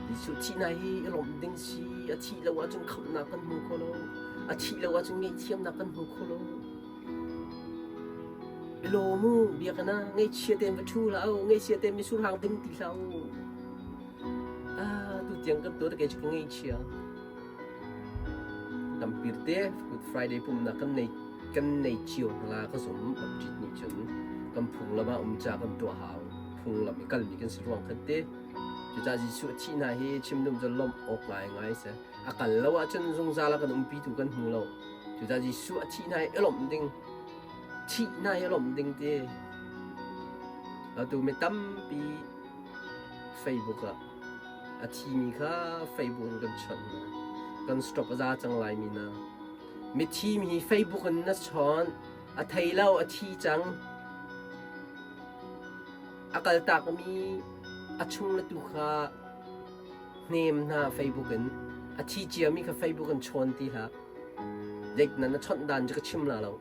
A: Jesuh thihnak hi i lawmh ding si, a thih lo ahcun khamhnak kan hmu kho lo. A thih lo ahcun ngaihthiamnak kan hmu kho lo. I lawm u, biakinn ah ngaihchia tein va ṭhu hlah u, ngaihchia tein mitsur hang ding ti hlah u. Ah, tu tiang kan tuah kei cu ka ngaihchia. Tampir te Good Friday pumnak kan nei kan nei cio hna ka zum Baptist nih cun kan phunglam ah um ca kan tuah hau. Phunglam i kalmi kan si ruang khan te. Cucaah Jesuh a thih hna hi chim dum cu lawmh awk ngaingai si. A kal lo ahcun zungzal a kan umpitu kan hmu lo. Cucaah Jesuh a thih hna hi i lawmh ding, thih hna hi i lawmh ding ti. Atu mi tampi Facebook ah a thimi kha Facebook in kan chawnh hna. Kan stop a za cang laimi na. Mithi mi hi Facebook in na chawn, a thei lo, a thi cang. A kaltakmi a chung le tu kha hnem hna Facebook in a thi ciami kha Facebook in chawn ti hlah. Zeik na na chawnh dan cu ka chim la lo.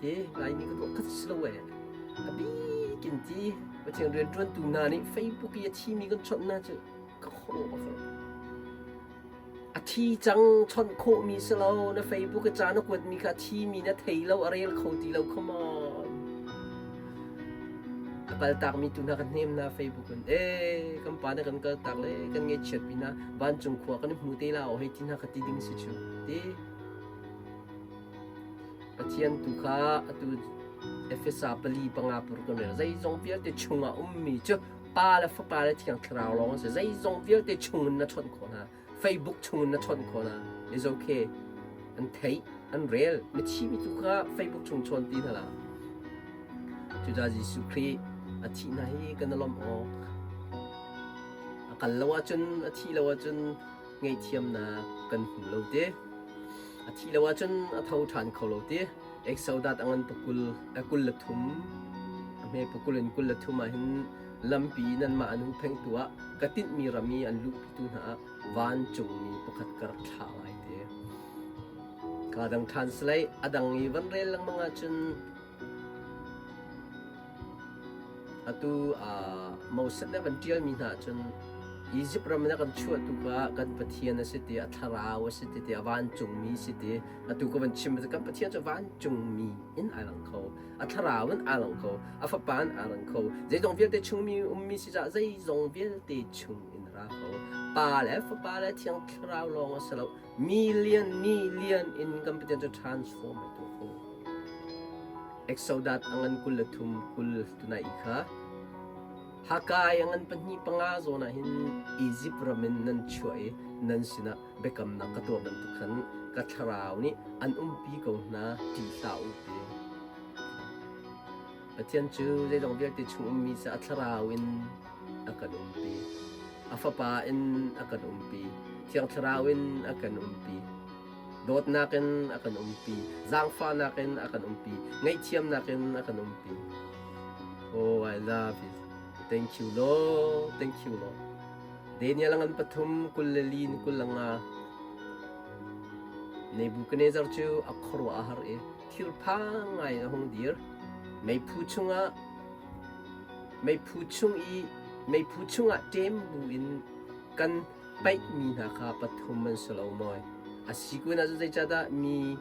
A: Ti Laimi ka tuah khat si lo eh. A bikin ti Pathian rianṭuantu hna nih Facebook i a thimi kan chawnh hna cu ka khuaruah a far. A thi cang chawnh khawhmi si lo na Facebook i ca na kuatmi kha a thimi na thei lo a rel kho ti lo come on. A kaltakmi tu hna kan hnem hna Facebook in ee kan pa na kan kaltak le kan ngaihchiat pi hna vancung khua kan i hmu te la o hei ti hna kha ti ding si cu ti. Pathian tu kha atu Efesa pali panga pur kan rel zeizong vialte chungah ummi cu Pa le Fapa le Thiang Thlarau lawng an si. Zeizong vialte chungin na chawnh khawh hna. Facebook chungin na chawnh khawh hna. Is okay. An theih, an rel. Mithi mi tu kha Facebook chung chawn ti hna la. Cucaah Jesuh Khrih a thih hna hi kan i lawmh awk. A kal lo ahcun, a thih lo ahcun ngaihthiamnak kan hmu lo ti. A thih lo ahcun a tho ṭhan kho lo ti. Exodus a ngan pakul a 23 a hme pakul in 23 ah hin lampi nanmah an huhphengtu ah ka tinhmi ram i an luhpitu hna ah vancungmi pakhat ka rak thlah lai ti. Ka dang translate a dang i van rel lengmang ahcun atu Moses nih a van ṭialmi hna ahcun Izipt ram in a kan chuahtu kha kan Pathian a si ti, a thlarau a si ti, a vancungmi si ti, atu ka van chim kan Pathian cu vancungmi in ai lang kho, a thlarau in ai lang kho, a fapa in ai lang kho. Zeizong vialte chungmi ummi si caah zeizong vialte chung in ra kho. Pa le Fapa le Thiang Thlarau lawng a si lo. Million million in kan Pathian cu transform ai tuah kho. Exodus a ngan 23 kul tunai i kha Hakai a ngan pahnih panga zawn ah hin Izipt ram in nan chuah i nan sinah biakamnak ka tuah bantuk khan ka thlarau nih an umpi ko hna ti hlah u ti. Pathian cu zeizong vialte chung ummi cu a thlarau in a kan umpi. A fapa in a kan umpi. Thiang thlarau in a kan umpi. Dawtnak in a kan umpi. Zaangfahnak in a kan umpi. Ngaihthiamnak in a kan umpi. Oh, I love it. Thank you, Lord. Thank you, Lord. Daniel ngan pathum kul le li in kul le nga. Nebuchadnezzar cu a khuaruah a har i thirphang ngai in a hung dir. Meiphu chungah meiphu chung i meiphu chungah ṭem bu in kan paihmi hna kha pathum an si lo maw? A si kun ahcun zeicahdah mi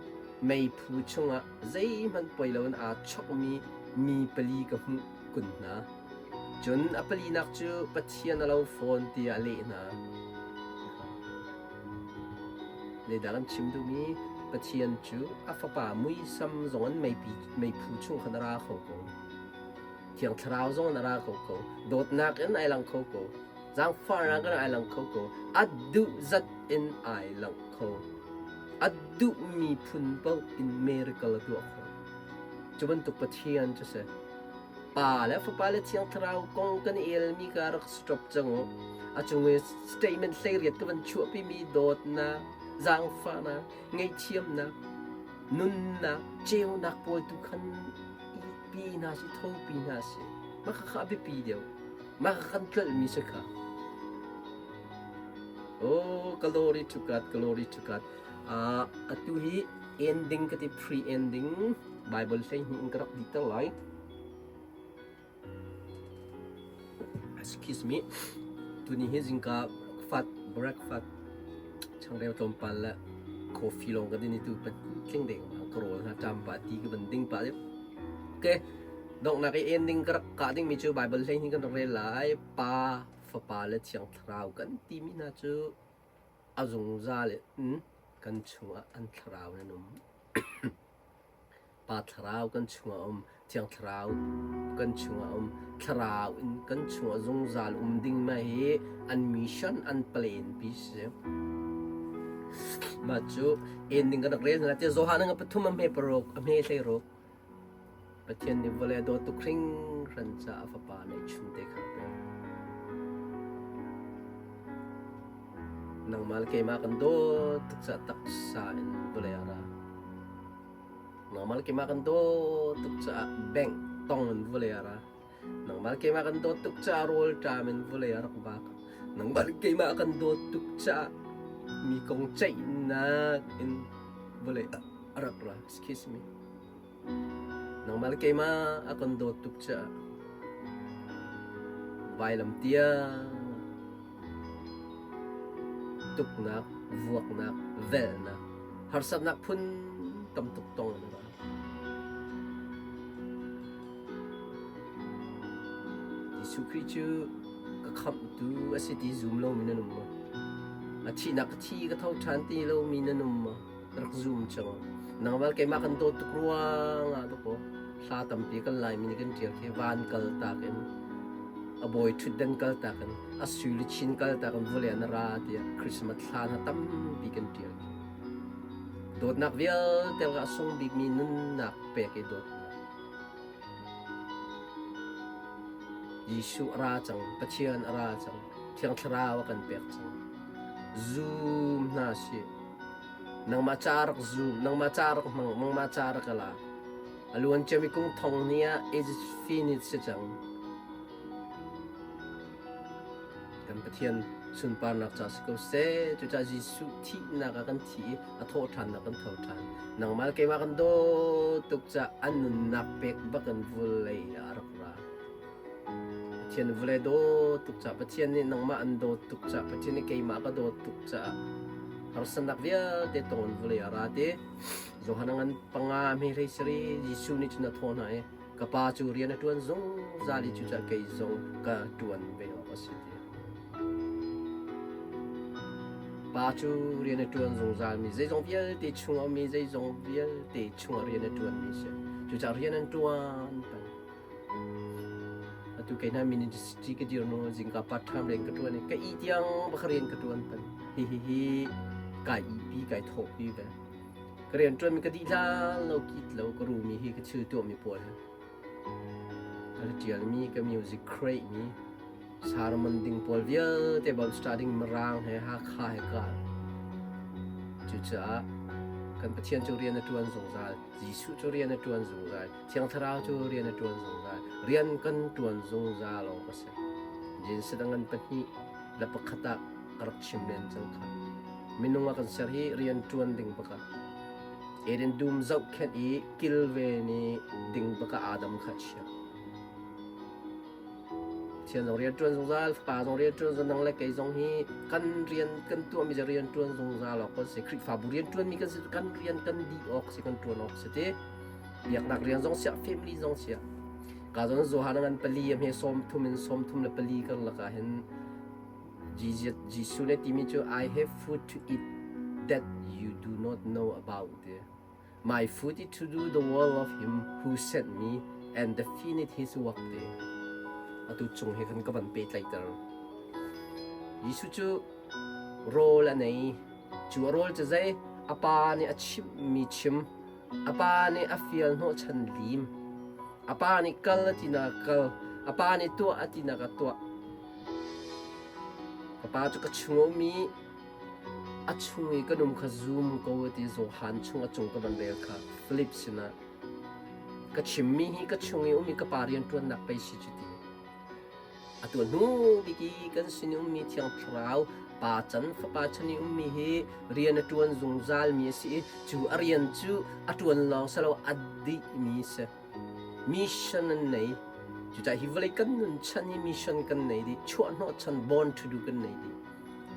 A: meiphu chungah zeihmanh poi loin aa chokmi mi pali ka hmuh kun hna? Cun a palinak cu Pathian a lo fawn tiah a leh hna. Zeidah kan chim duhmi Pathian cu a fapa muisam zong in meiphu chung khan a ra kho ko. Thiang Thlarau zong in a ra kho ko. Dawtnak in ai lang kho ko. Zaangfahnak in ai lang kho ko. A duh zat in ai lang kho. A duhmi phun paoh in miracle a tuah kho. Cu bantuk Pathian cu si. Pa le Fapa le Thiang Thlarau kong kan i elmi ka rak stop cang u. A cung i statement 18 ka van chuahpimi dawtnak, zaangfahnak, ngaihthiamnak, nunnak, ceunak pawl tu khan pi hna si, thopi hna si. Mah kha a biapi deuh. Mah kha kan tlolhmi si kha. Oh, glory to God, glory to God. Atu hi ending ka ti pre-ending Bible 12 in ka rak dih ter lai. Excuse me. Tuni hi zingka fat breakfast changreu tlawmpal le Coffee lawng ka din i tu tling deng ma ka rawl hna ṭam pah ti ka van ding pah deuh. Okay. Donghnak i ending ka rak kah dingmi cu Bible hlei hin kan rak rel lai. Pa, Fapa le Thiang Thlarau kan timi hna cu a zungzal in kan chungah an thlarau in an um. Pa thlarau kan chungah a um, Thiang Thlarau kan chungah a um, Thlarau in kan chungah zungzal um ding ma hi an mission an plan pi si. Mah cu ending kan rak rel hna te Johan nga pathum a hme paruk a hme hlei ruk Pathian nih vawlei a dawt tuk hringhran caah a Fapa neihchun te kha a pek. Nangmah le keimah kan dawt tuk caah taksa in vawlei ah ra. Nangmah le keimah kan dawt tuk caah bank tong in vawlei ah ra. Nangmah le keimah kan dawt tuk caah rawlṭam in vawlei ah rak vak. Nangmah le keimah kan dawt tuk caah mi kong ceihnak in vawlei ah a rak ra. Excuse me. Nangmah le keimah a kan dawt tuk caah vailam tiang tuknak, vuaknak, velhnak, harsatnak phun tam tuk tong in a ra. Jesuh Khrih cu ka khamhtu a si ti zum lomi nan um maw? A thihnak ka thi ka tho ṭhan ti lomi nan um maw? Rak zum cang. Nangmah keimah kan dawt tuk ruangah dakaw hla tampi kan Laimi nih kan ṭial khi van kal tak in a bawi ṭhutdan kal tak in a sui luchin kal tak in vawlei ah na ra tiah Christmas hla hna tampi kan ṭial khi. Dawtnak vialte lakah a sung bikmi nunnak pek i dawtnak. Jesuh a ra cang, Pathian a ra cang, Thiang Thlarau a kan pek cang. Zum hna sih. Nangmah ca rak zum, nangmah ca rak hmang, nangmah ca rak la. A luan ciami kum thong ni ah is finit si cang. Kan Pathian sunparnak ca si ko seh. Cucaah Jesuh thihnak ah kan thi i a thawhṭhannak kan tho ṭhan. Nangmah le keimah kan dawt tuk caah an nunnak pek bak in vulei ah a rak ra. Pathian vawlei dawt tuk caah Pathian nih nangmah an dawt tuk caah Pathian nih keimah ka dawt tuk caah harsatnak vialte tong in vawlei ah ra ti. Johan a ngan panga hme hlei sari Jesuh nih cun a thawh hna i ka pa cu rian a ṭuan zungzal i cucaah kei zong ka ṭuan ve awk a si ti. Pa cu rian a ṭuan zungzalmi zeizong vialte chung a ummi zeizong vialte chungah rian a ṭuanmi a si. Cucaah rian an ṭuan peng. Atu kei hna ministry ka dir nu zingka part time rian ka ṭuan i ka ih tiang bak rian ka ṭuan peng. Hihihi kai ihpi kai thawhpi ve. Ka rian ṭuanmi ka dih hlan lo kit lo ka rumi hi ka thil tuahmi pawl hi. Ka ṭialmi ka music create mi sermon ding pawl vialte bam starting Mirang he Hakha he ka. Cucaah kan Pathian cu rian a ṭuan zungzal. Jesuh cu rian a ṭuan zungzal. Thiang Thlarau cu rian a ṭuan zungzal. Rian kan ṭuan zungzal awk a si. Genesis a ngan pahnih le pakhat ah ka rak chim len cang kha. Minung a kan ser hi rian ṭuan ding baka. Eden dum zohkhenh i kilven i ding baka Adam kha a chiah. Pathian zong rian ṭuan zungzal, Fapa zong rian ṭuan zungzal, nang le kei zong hi kan rian kan tuahmi cu rian ṭuan zungzal awk kan si. Khrihfabu rian ṭuanmi kan si kan rian kan dih awk si, kan ṭuan awk si ti. Biaknak rian zong siah, family zong siah. Ka zon Johan ngan pali a hme sawm thum in sawm thum le pali karlak ah hin Jesuh nih timi cu I have food to eat that you do not know about. My food is to do the will of him who sent me and to finish his work te. Atu chung he khan ka van pehtlaihter. Jesuh cu rawl a nei. Cu a rawl cu zei? A pa nih a chimhmi chim. A pa nih a fial hnawhchan lim. A pa nih kal a tinak kal. A pa nih tuah a tinak a tuah. Ka pa cu ka chung a um i a chung i kan um kha zum ko a ti Johan chung a cung ka van rel kha Philip sinah ka chimmi hi ka chung i um i ka pa rianṭuannak pei si cu ti. Atu hnu bik i kan sin i ummi Thiang Thlarau Pa can Fapa chan i ummi hi rian a ṭuan zungzalmi a si i cu a rian cu a ṭuan lawng si lo a dihmi a si. Mission an nei. Cucaah hi vawlei kan nun chan hi mission kan nei dih. Chuahhnawh chan born to do kan nei dih.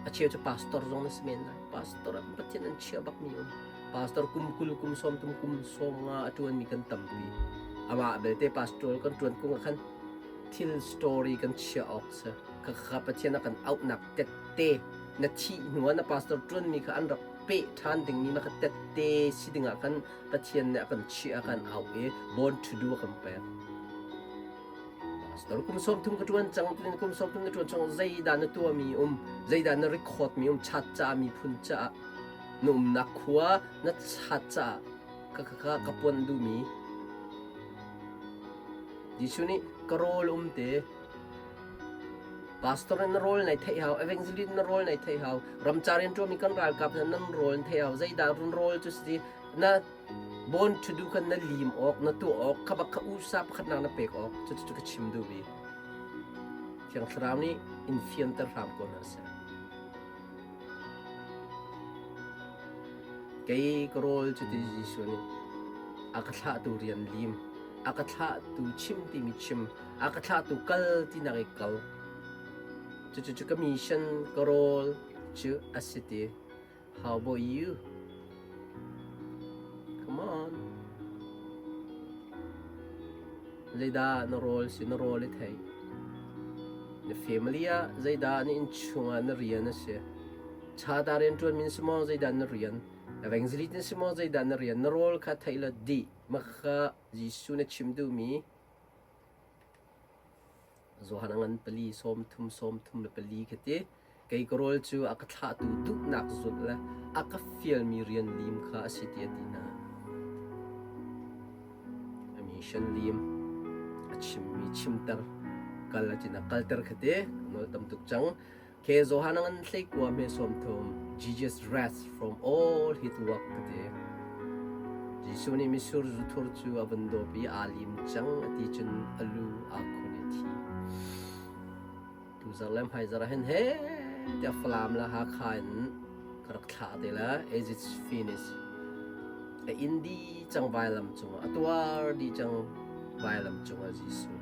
A: A cheu cu pastor zong na si men lai. Pastor ah Pathian an chia bakmi um. Pastor kum 20 kum 30 kum 50 a ṭuanmi kan tampi. Amah belte pastor kan ṭuan kung ah khan thil story kan chia awk si. Khakha Pathian a kan auhnak tette na thih hnu ah na pastor ṭuanmi kha an rak peh ṭhan dingmi ma kha tette si dingah khan Pathian nih a kan chiah a kan auh i born to do a kan pek. Pastor kum 30 ka ṭuan cang tin kum 30 na ṭuan cang zeidah na tuahmi um zeidah na record mi um chat ca miphun caah na umnak khua na chat caah ka ka ka ka puan duhmi Jesuh nih ka rawl um te Pastor in na rawl nai theih hau evangelist na rawl nai theih hau ramcar in ṭuanmi kan ralkap hna nan rawl nan theih hau zeidah run rawl cu si na Born to do kha na lim awk, na tuah awk, kha bak kha usa pakhatnak na pek awk, cucu ka chim duhmi. Thiang Thlarau nih in fianter hram ko hna seh. Kei ka rawl cu ti Jesuh nih a ka thlahtu rian lim, a ka thlahtu chim timi chim, a ka thlahtu kal tinak i kal. Cucu ka mission ka rawl cu a si ti. How about you? Come on. Zeidah na rawl si na rawl i thei? Na family ah zeidah na innchung ah na rian a si? Chata rianṭuan min si maw zeidah na rian? Evangelist na si maw zeidah na rian? Na rawl kha theih la dih. Mah kha Jesuh na chim duhmi Johan a ngan pali 30 34 khi ti. Kei ka rawl cu a ka thlahtu duhnak zulh le a ka fialmi rian lim kha a si ti a ti hna. A mission lim a chimmi chimter kal a cin a kalter kha ti nawl tam tuk cang. Ke Johan a ngan hleikua hme 30 Jesus rest from all his work ka ti. Jesuh nih mitsur zu thur cu a vun dawp i aa lim cang a ti cun a lu aa khun i a thi. Tuzarh le hmaizarh ah hin he tiah Falam le Hakha in ka rak thlah te la as it's finished. A inn dih cang vailam cungah a tuar dih cang vailam cungah Jesuh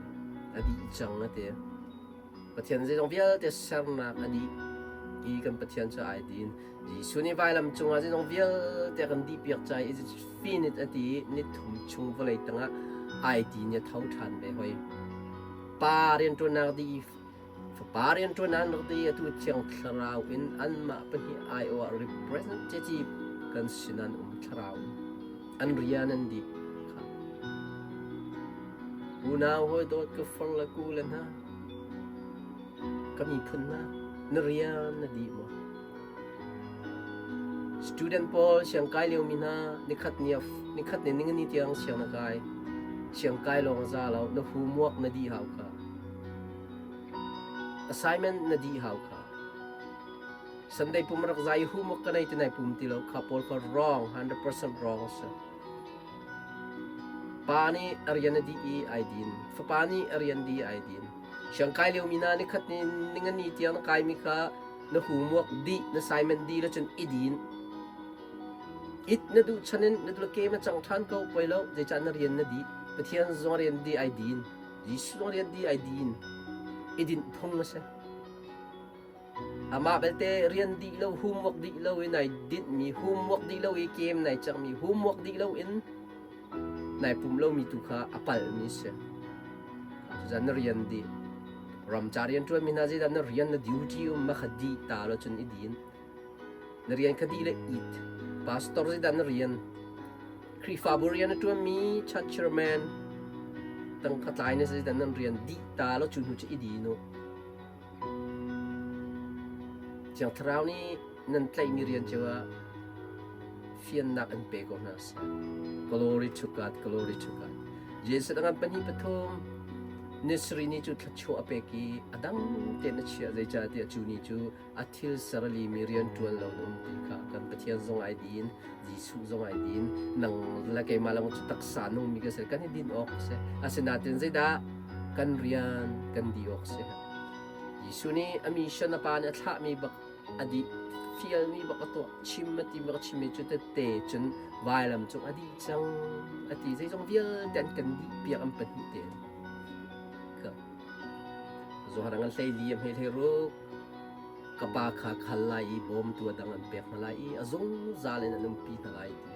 A: a dih cang a ti. Pathian zeizong vialte sernak a dih i kan Pathian cu ai din. Jesuh nih vailam cungah zeizong vialte a kan dihpiak ca i finit a ti i nithum chung vawlei tangah ai din i a tho ṭhan ve hoi. Pa rianṭuannak dih i Fapa rianṭuannak rak dih i atu Thiang Thlarau in anmah pahnih aiawh ah representative kan sin an um thlarau in an rian an dih kha. Unau hawi dawt ka far le ku le hna, ka miphun hna, na rian na dih maw? Student pawl siangkai liomi hna nikhat ni nikhat ni ningani tiang siang na kai. Siangkai lawng a za lo, na homework na dih hau kha. Assignment na dih hau kha. Sunday pum rak zai homework ka nei ti nai pum ti lo kha pawl kha wrong 100% wrong a si. Pa nih a rian a dih i ai din. Fapa nih a rian dih i ai din. Siangkai liomi hna nikhat ni ningani tiang na kaimi kha na homework dih, na assignment dih lo cun i din. It na duh chan in na dul kem a cang ṭhan ko poi lo, zeicah na rian na dih. Pathian zong rian dih ai din. Jesuh zong rian dih ai din. I dinh phung a si. Amah belte rian dih lo, homework dih lo in ai dinhmi, homework dih lo i game nai cangmi, homework dih lo in nai pum lomi tu kha a palhmi si. Cuzan na rian dih. Ramca rian ṭuanmi hna zeidah na rian na duty um ma kha dih ta lo cun i din. Na rian kha dih le it. Pastor zeidah na rian? Khrihfabu rian a ṭuanmi church chairman tangka tlai na zeidah nan rian dih ta lo cu hnu cu i din u. Thiang Thlarau nih nan tlaihmi rian cio ah fiannak an pe ko hna seh. Glory to God, glory to God. Jesuh ngan pahnih pathum nisri ni cu thluachuah a pek i a dang tein a chiah zeicahtiah cu ni cu a thil serlimi rian ṭuan lo na um ti kha kan Pathian zong ai din Jesuh zong ai din nang le keimah lang cu taksa nungmi kan si kan i din awk a si asinain zeidah kan rian kan di awk si Jesuh nih a mission a pa nih a thlahmi bak a dih fialmi bak a tuah chim a ti bak a chimmi cu tette cun vailam cung a dih cang a ti zeizong vialte an kan dih piak an pahnih tein Zohar ngan hlei li a hmei hlei ruk. Ka Pa kha ka hal lai i bawmtu a dang an pek hna lai i a zungzal in an umpi hna lai ti.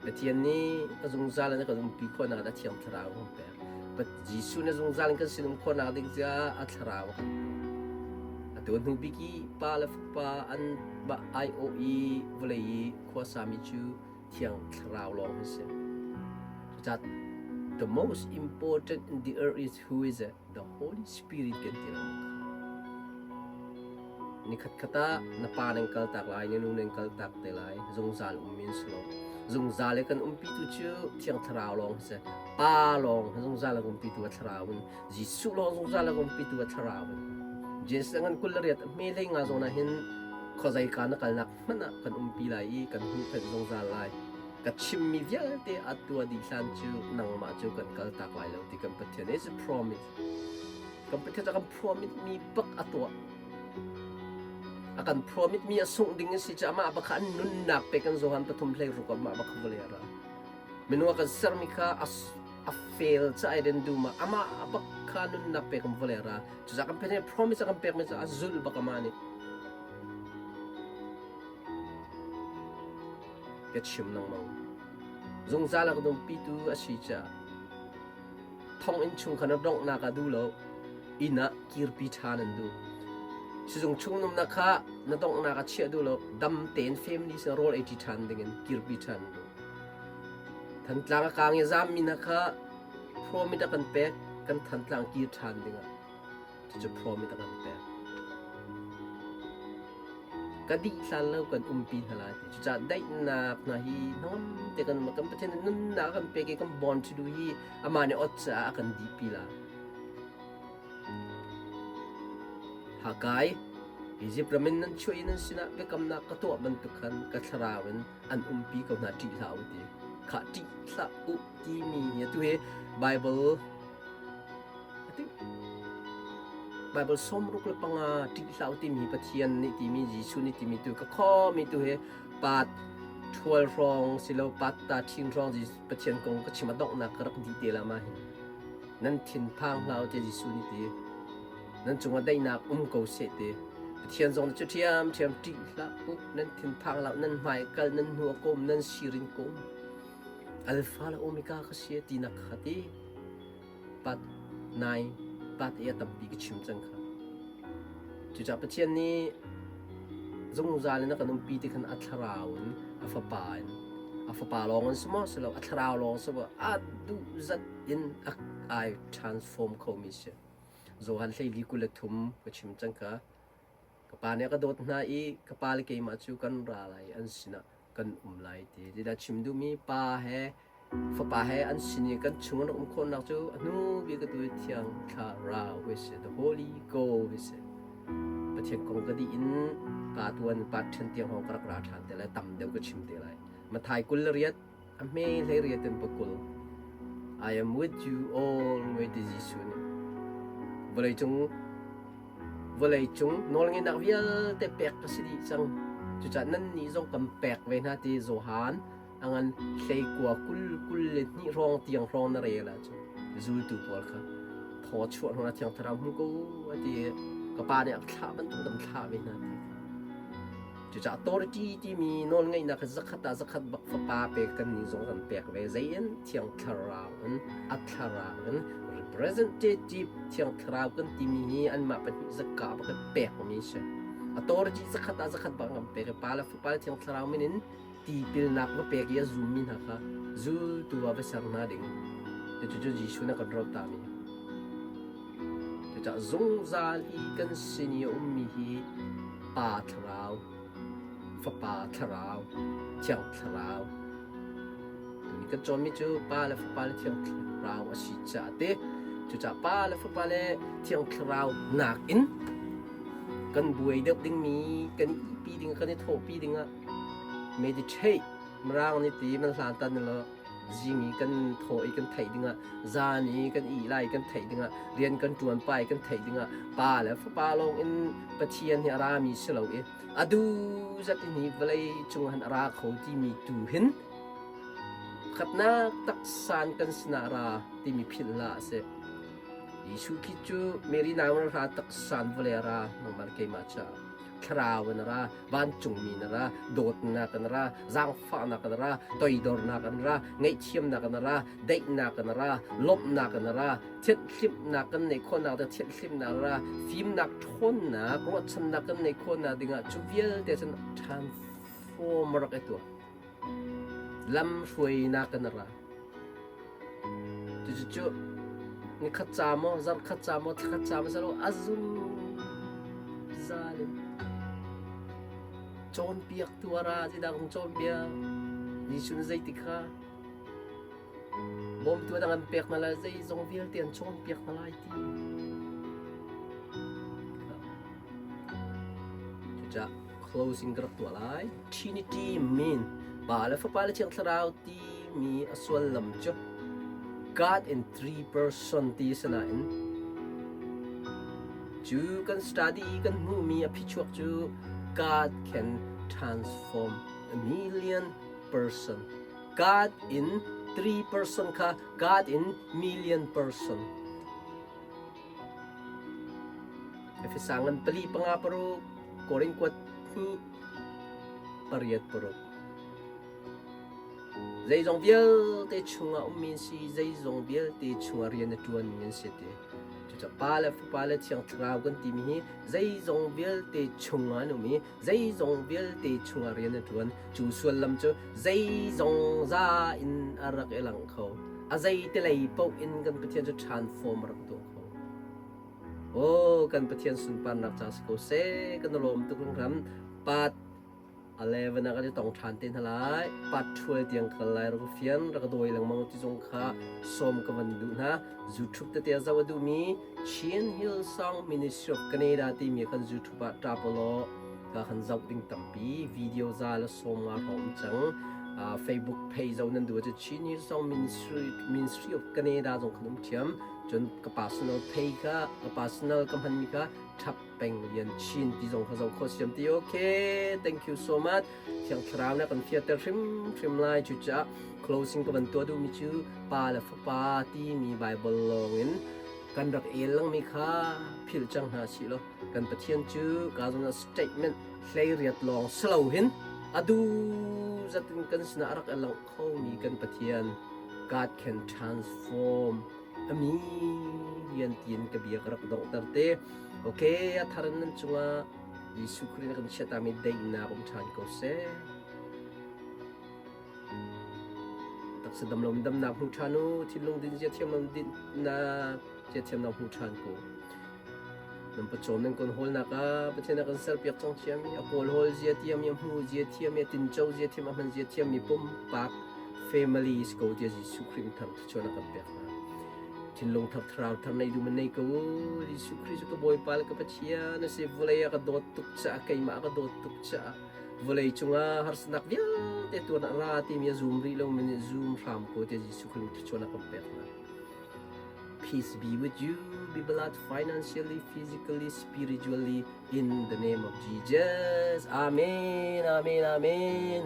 A: Pathian nih a zungzal in a kan umpi khawhnak a Thiang Thlarau a kan pek. Jesuh nih zungzal in kan sin um khawhnak ding caah a Thlarau a kan pek. Atu hnu bik i Pa le Fapa an aiawh i vawlei i khuasami cu Thiang Thlarau lawng an si. Cucaah the most important in the earth is who is it? The Holy Spirit kan ti lengmang kha. Nikhat khat ah na pa nan kaltak lai, na nu nan kaltak te lai, zungzal ummi an si lo. Zungzal i kan umpitu cu Thiang Thlarau lawng si. Pa lawng zungzal a umpitu a Thlarau in, Jesuh lawng zungzal a umpitu a Thlarau in. Jesuh ngan 28 hme hlei nga zawn ah hin khuazei ka na kalnak hmanh ah kan umpi lai i kan huhphenh zungzal lai. Ka chimmi vialte a tuah dih hlan cu nangmah cu kan kaltak lai lo ti kan Pathian is a promise. Kan Pathian cu a kan promise mi bak a tuah. A kan promise mi a sungh ding a si cu amah bak kha an nunnak pe kan Johan 3:16 amah bak kha vawlei a ra. Minung a kan sermi kha a a fail ca ai den dum ah amah bak kha nunnak pe kan vawlei a ra. Cucaah kan Pathian promise a kan pekmi cu a zulh bak amah nih. Ka chim lengmang. Zungzal a ka dumpitu a si caah thonginn chung khan a donghnak ah duh lo, inn ah kirpi ṭhan an duh. Sizung chung numnak kha na donghnak ah chiah duh lo, dam tein family sin rawl ei ṭi ṭhan dingin kirpi ṭhan an duh. Thantlang a kaang i zammi hna kha promise a kan pek, kan Thantlang kir ṭhan dingah. Cucu promise a kan pek. Ka dih hlan lo kan umpi hna lai ti. Cucaah daihnak hna hi hnangam te kan um. Kan Pathian nih nunnak a kan pek i kan born to do hi amah nih ot caah a kan dihpi lai. Hakai, Egypt ram in nan chuah i nan sinah biakamnak ka tuah bantuk khan ka thlarau in an umpi ko hna ṭih hlah u ti. Khah ṭih hlah u timi hi atu hi Bible Baibal 65 ṭih hlah u timi Pathian nih timi Jesuh nih timi tu ka khawmi tu hi pat ṭhual hrawng silo pat ta ṭhing hrawng Pathian kong ka chim a donghnak ka rak dih te la ma hin nan thin phang hlah u te Jesuh nih ti nan cungah daihnak um ko seh ti Pathian zong nih cu ṭhiamṭhiam ṭih hlah u nan thin phang hlah nan hmai kal nan hnu a kom nan sirin kom Alpha le Omega ka si tinak kha ti pat nai pat i a tampi ka chim cang kha. Cucaah Pathian nih zungzal in a kan umpi ti khan a thlarau in a fapa in a fapa lawng in si maw si lo a thlarau lawng si maw a duh zat in a ai transform khomi si. Johan 14 23 ka chim cang kha. Ka pa nih a ka dawt hna i ka pa le keimah cu kan ra lai an sinah kan um lai ti. Zeidah chim duhmi pa he fapa he an sin i kan chung an um khawhnak cu a hnu bik atu Thiang Thlarau hi si, the Holy Ghost hi si. Pathian kong ka dih in ka tuan pa ṭhen tiang hong ka rak ra ṭhan te lai, tam deuh ka chim te lai. Mathai 28 a hme hlei riat in pakul. I am with you always ti Jesuh nih. Vawleicung vawleicung nawlngeihnak vialte pek ka si dih cang. Cucaah nannih zong kan pek ve hna ti Johan a ngan hleikua kul kul le hnih hrawng tiang hrawng na rel ahcun zultu pawl kha thaw chuah hna thiang thlarau hmu ko a ti i ka pa nih a thlah bantuk kan thlah ve hna ti kha. Cucaah authority timi nawlngeihnak hi zakhat ah zakhat bak fapa pek kan nih zong kan pek ve. Zei in thiang thlarau in a thlarau in representative thiang thlarau kan timi hi anmah pahnih zakka bak i pekmi si. Authority zakhat ah zakhat bak kan pek i pa le fapa le thiang thlarau min in tipilnak va pek i a zummi hna kha zultu ah va ser hna ding. Cucu Jesuh nih a kan rohtami. Cucaah zungzal i kan sin i a ummi hi Pa Thlarau, Fapa Thlarau, Thiang Thlarau. Tuni kan cawnmi cu Pa le Fapa le Thiang Thlarau a si caah te cucaah Pa le Fapa le Thiang Thlarau nakin kan buai deuh dingmi kan i ihpi ding kan i thawhpi dingah meditate Mirang nih ti man hlan tan lo zing i kan thaw i kan theih dingah zan i kan ih lai kan theih dingah rian kan ṭuan pa i kan theih dingah pa le fapa lawng in Pathian hi a rami si lo i a duh zat in hi vawlei cung han a ra kho timi tu hin khatnak taksan kan sinah ra timi philh hlah seh. Jesuh Khrih cu Mary nau in ra taksa in vawlei a ra, nangmah le keimah caah. Thlarau in a ra, vancungmi in a ra, dawtnak in a ra, zaangfahnak in a ra, toidornak in a ra, ngaihthiamnak in a ra, daihnak in a ra, lawmhnak in a ra, thianhhlimhnak kan neih khawhnak ding thianhhlimhnak a ra, fimnak ṭhawnnak, ruahchannak kan neih khawhnak dingah cu vialte cun transform a rak i tuah. Lamhruainak in a ra. Cucu nikhat ca maw, zarhkhat ca maw, thlakhat ca maw si lo, a zungzal in cawnpiaktu a ra, zeidah kan cawnpiak? Jesuh nih zeiti kha bawmtu dang an pek hna lai, zeizong vialte an cawnpiak hna lai ti. Cucaah closing ka rak tuah lai. Trinity min Pa le Fapa le Thiang Thlarau timi a sullam cu God in three person ti a si nain cu kan study i kan hmuhmi a phichuak cu God can transform a million person. God in three person kha God in million person. Efesa ngan pali panga paruk, Korin kuat hnih pariat paruk. Zeizong vialte chungah ummi an si, zeizong vialte chungah rian a ṭuanmi an si ti. Cucaah Pa le Fapa le Thiang Thlarau kan timi hi zeizong vialte chungah an um i zeizong vialte chungah rian a ṭuan. Cu sullam cu zeizong za in a rak i lang kho. A zeitilei paoh in kan Pathian cu transform a rak tuah kho. Aw, kan Pathian sunparnak ca si ko seh, kan i lawm tuk hringhran. Part 11 ah kan i tong ṭhan te hna lai. Part 12 tiang kal lai rak fian, rak dawi lengmang ti zong kha sawm ka van duh hna. YouTube tete a zoh a duhmi Chin Hill Song Ministry of Canada timi kan YouTube ah ṭap law ka kan zoh ding tampi video za le sawm nga hrawng um cang. Facebook page zoh nan duh ahcun Chin Hill Song Ministry, Ministry of Canada zong kan um ṭhiam. Cun ka personal page kha ka personal ka hmanmi kha ṭhap peng lian chin ti zong kha zoh khawh siam ti okay thank you so much thiang thlarau na kan fiater hrim hrim lai cucaah closing ka van tuah duhmi cu pa le fapa timi bible lawng in kan rak el langmi kha philh cang hna si lo kan pathian cu ka zong statement hleiriat lawng silo hin adu zatin kan sinah a rak lang khomi kan pathian God can transform a mi lian tiin ka bia ka rak donghter te. Okay, a thar nan cungah Jesuh Khrih na kan chiatami daihnak um ṭhan ko seh. Taksa dam lo damnak hmu ṭhan u, thinlung din zia thiam lo dinnak zia thiamnak hmu ṭhan ko. Nan pawcawm nan kon hawlnak ah Pathian a kan serpiak cang thiami, a kawl hawl zia thiami, a hmu zia thiami, a tinco zia thiam, a hman zia thiammi pumpak family si ko tiah Jesuh Khrih thar thluachuah a kan pek hna. Thinlung thar thlarau thar nei duh man nei ko u. Jesuh Khrih cu ka Bawipa le ka Pathian a si. Vawlei a ka dawt tuk caah keimah a ka dawt tuk caah vawlei cungah harsatnak vialte tuan a ra timi a zum rih lo mi nih zum hram ko tiah Jesuh Khrih thluachuah a kan pek hna. Peace be with you, be blessed financially, physically, spiritually, in the name of Jesus. Amen, amen, amen.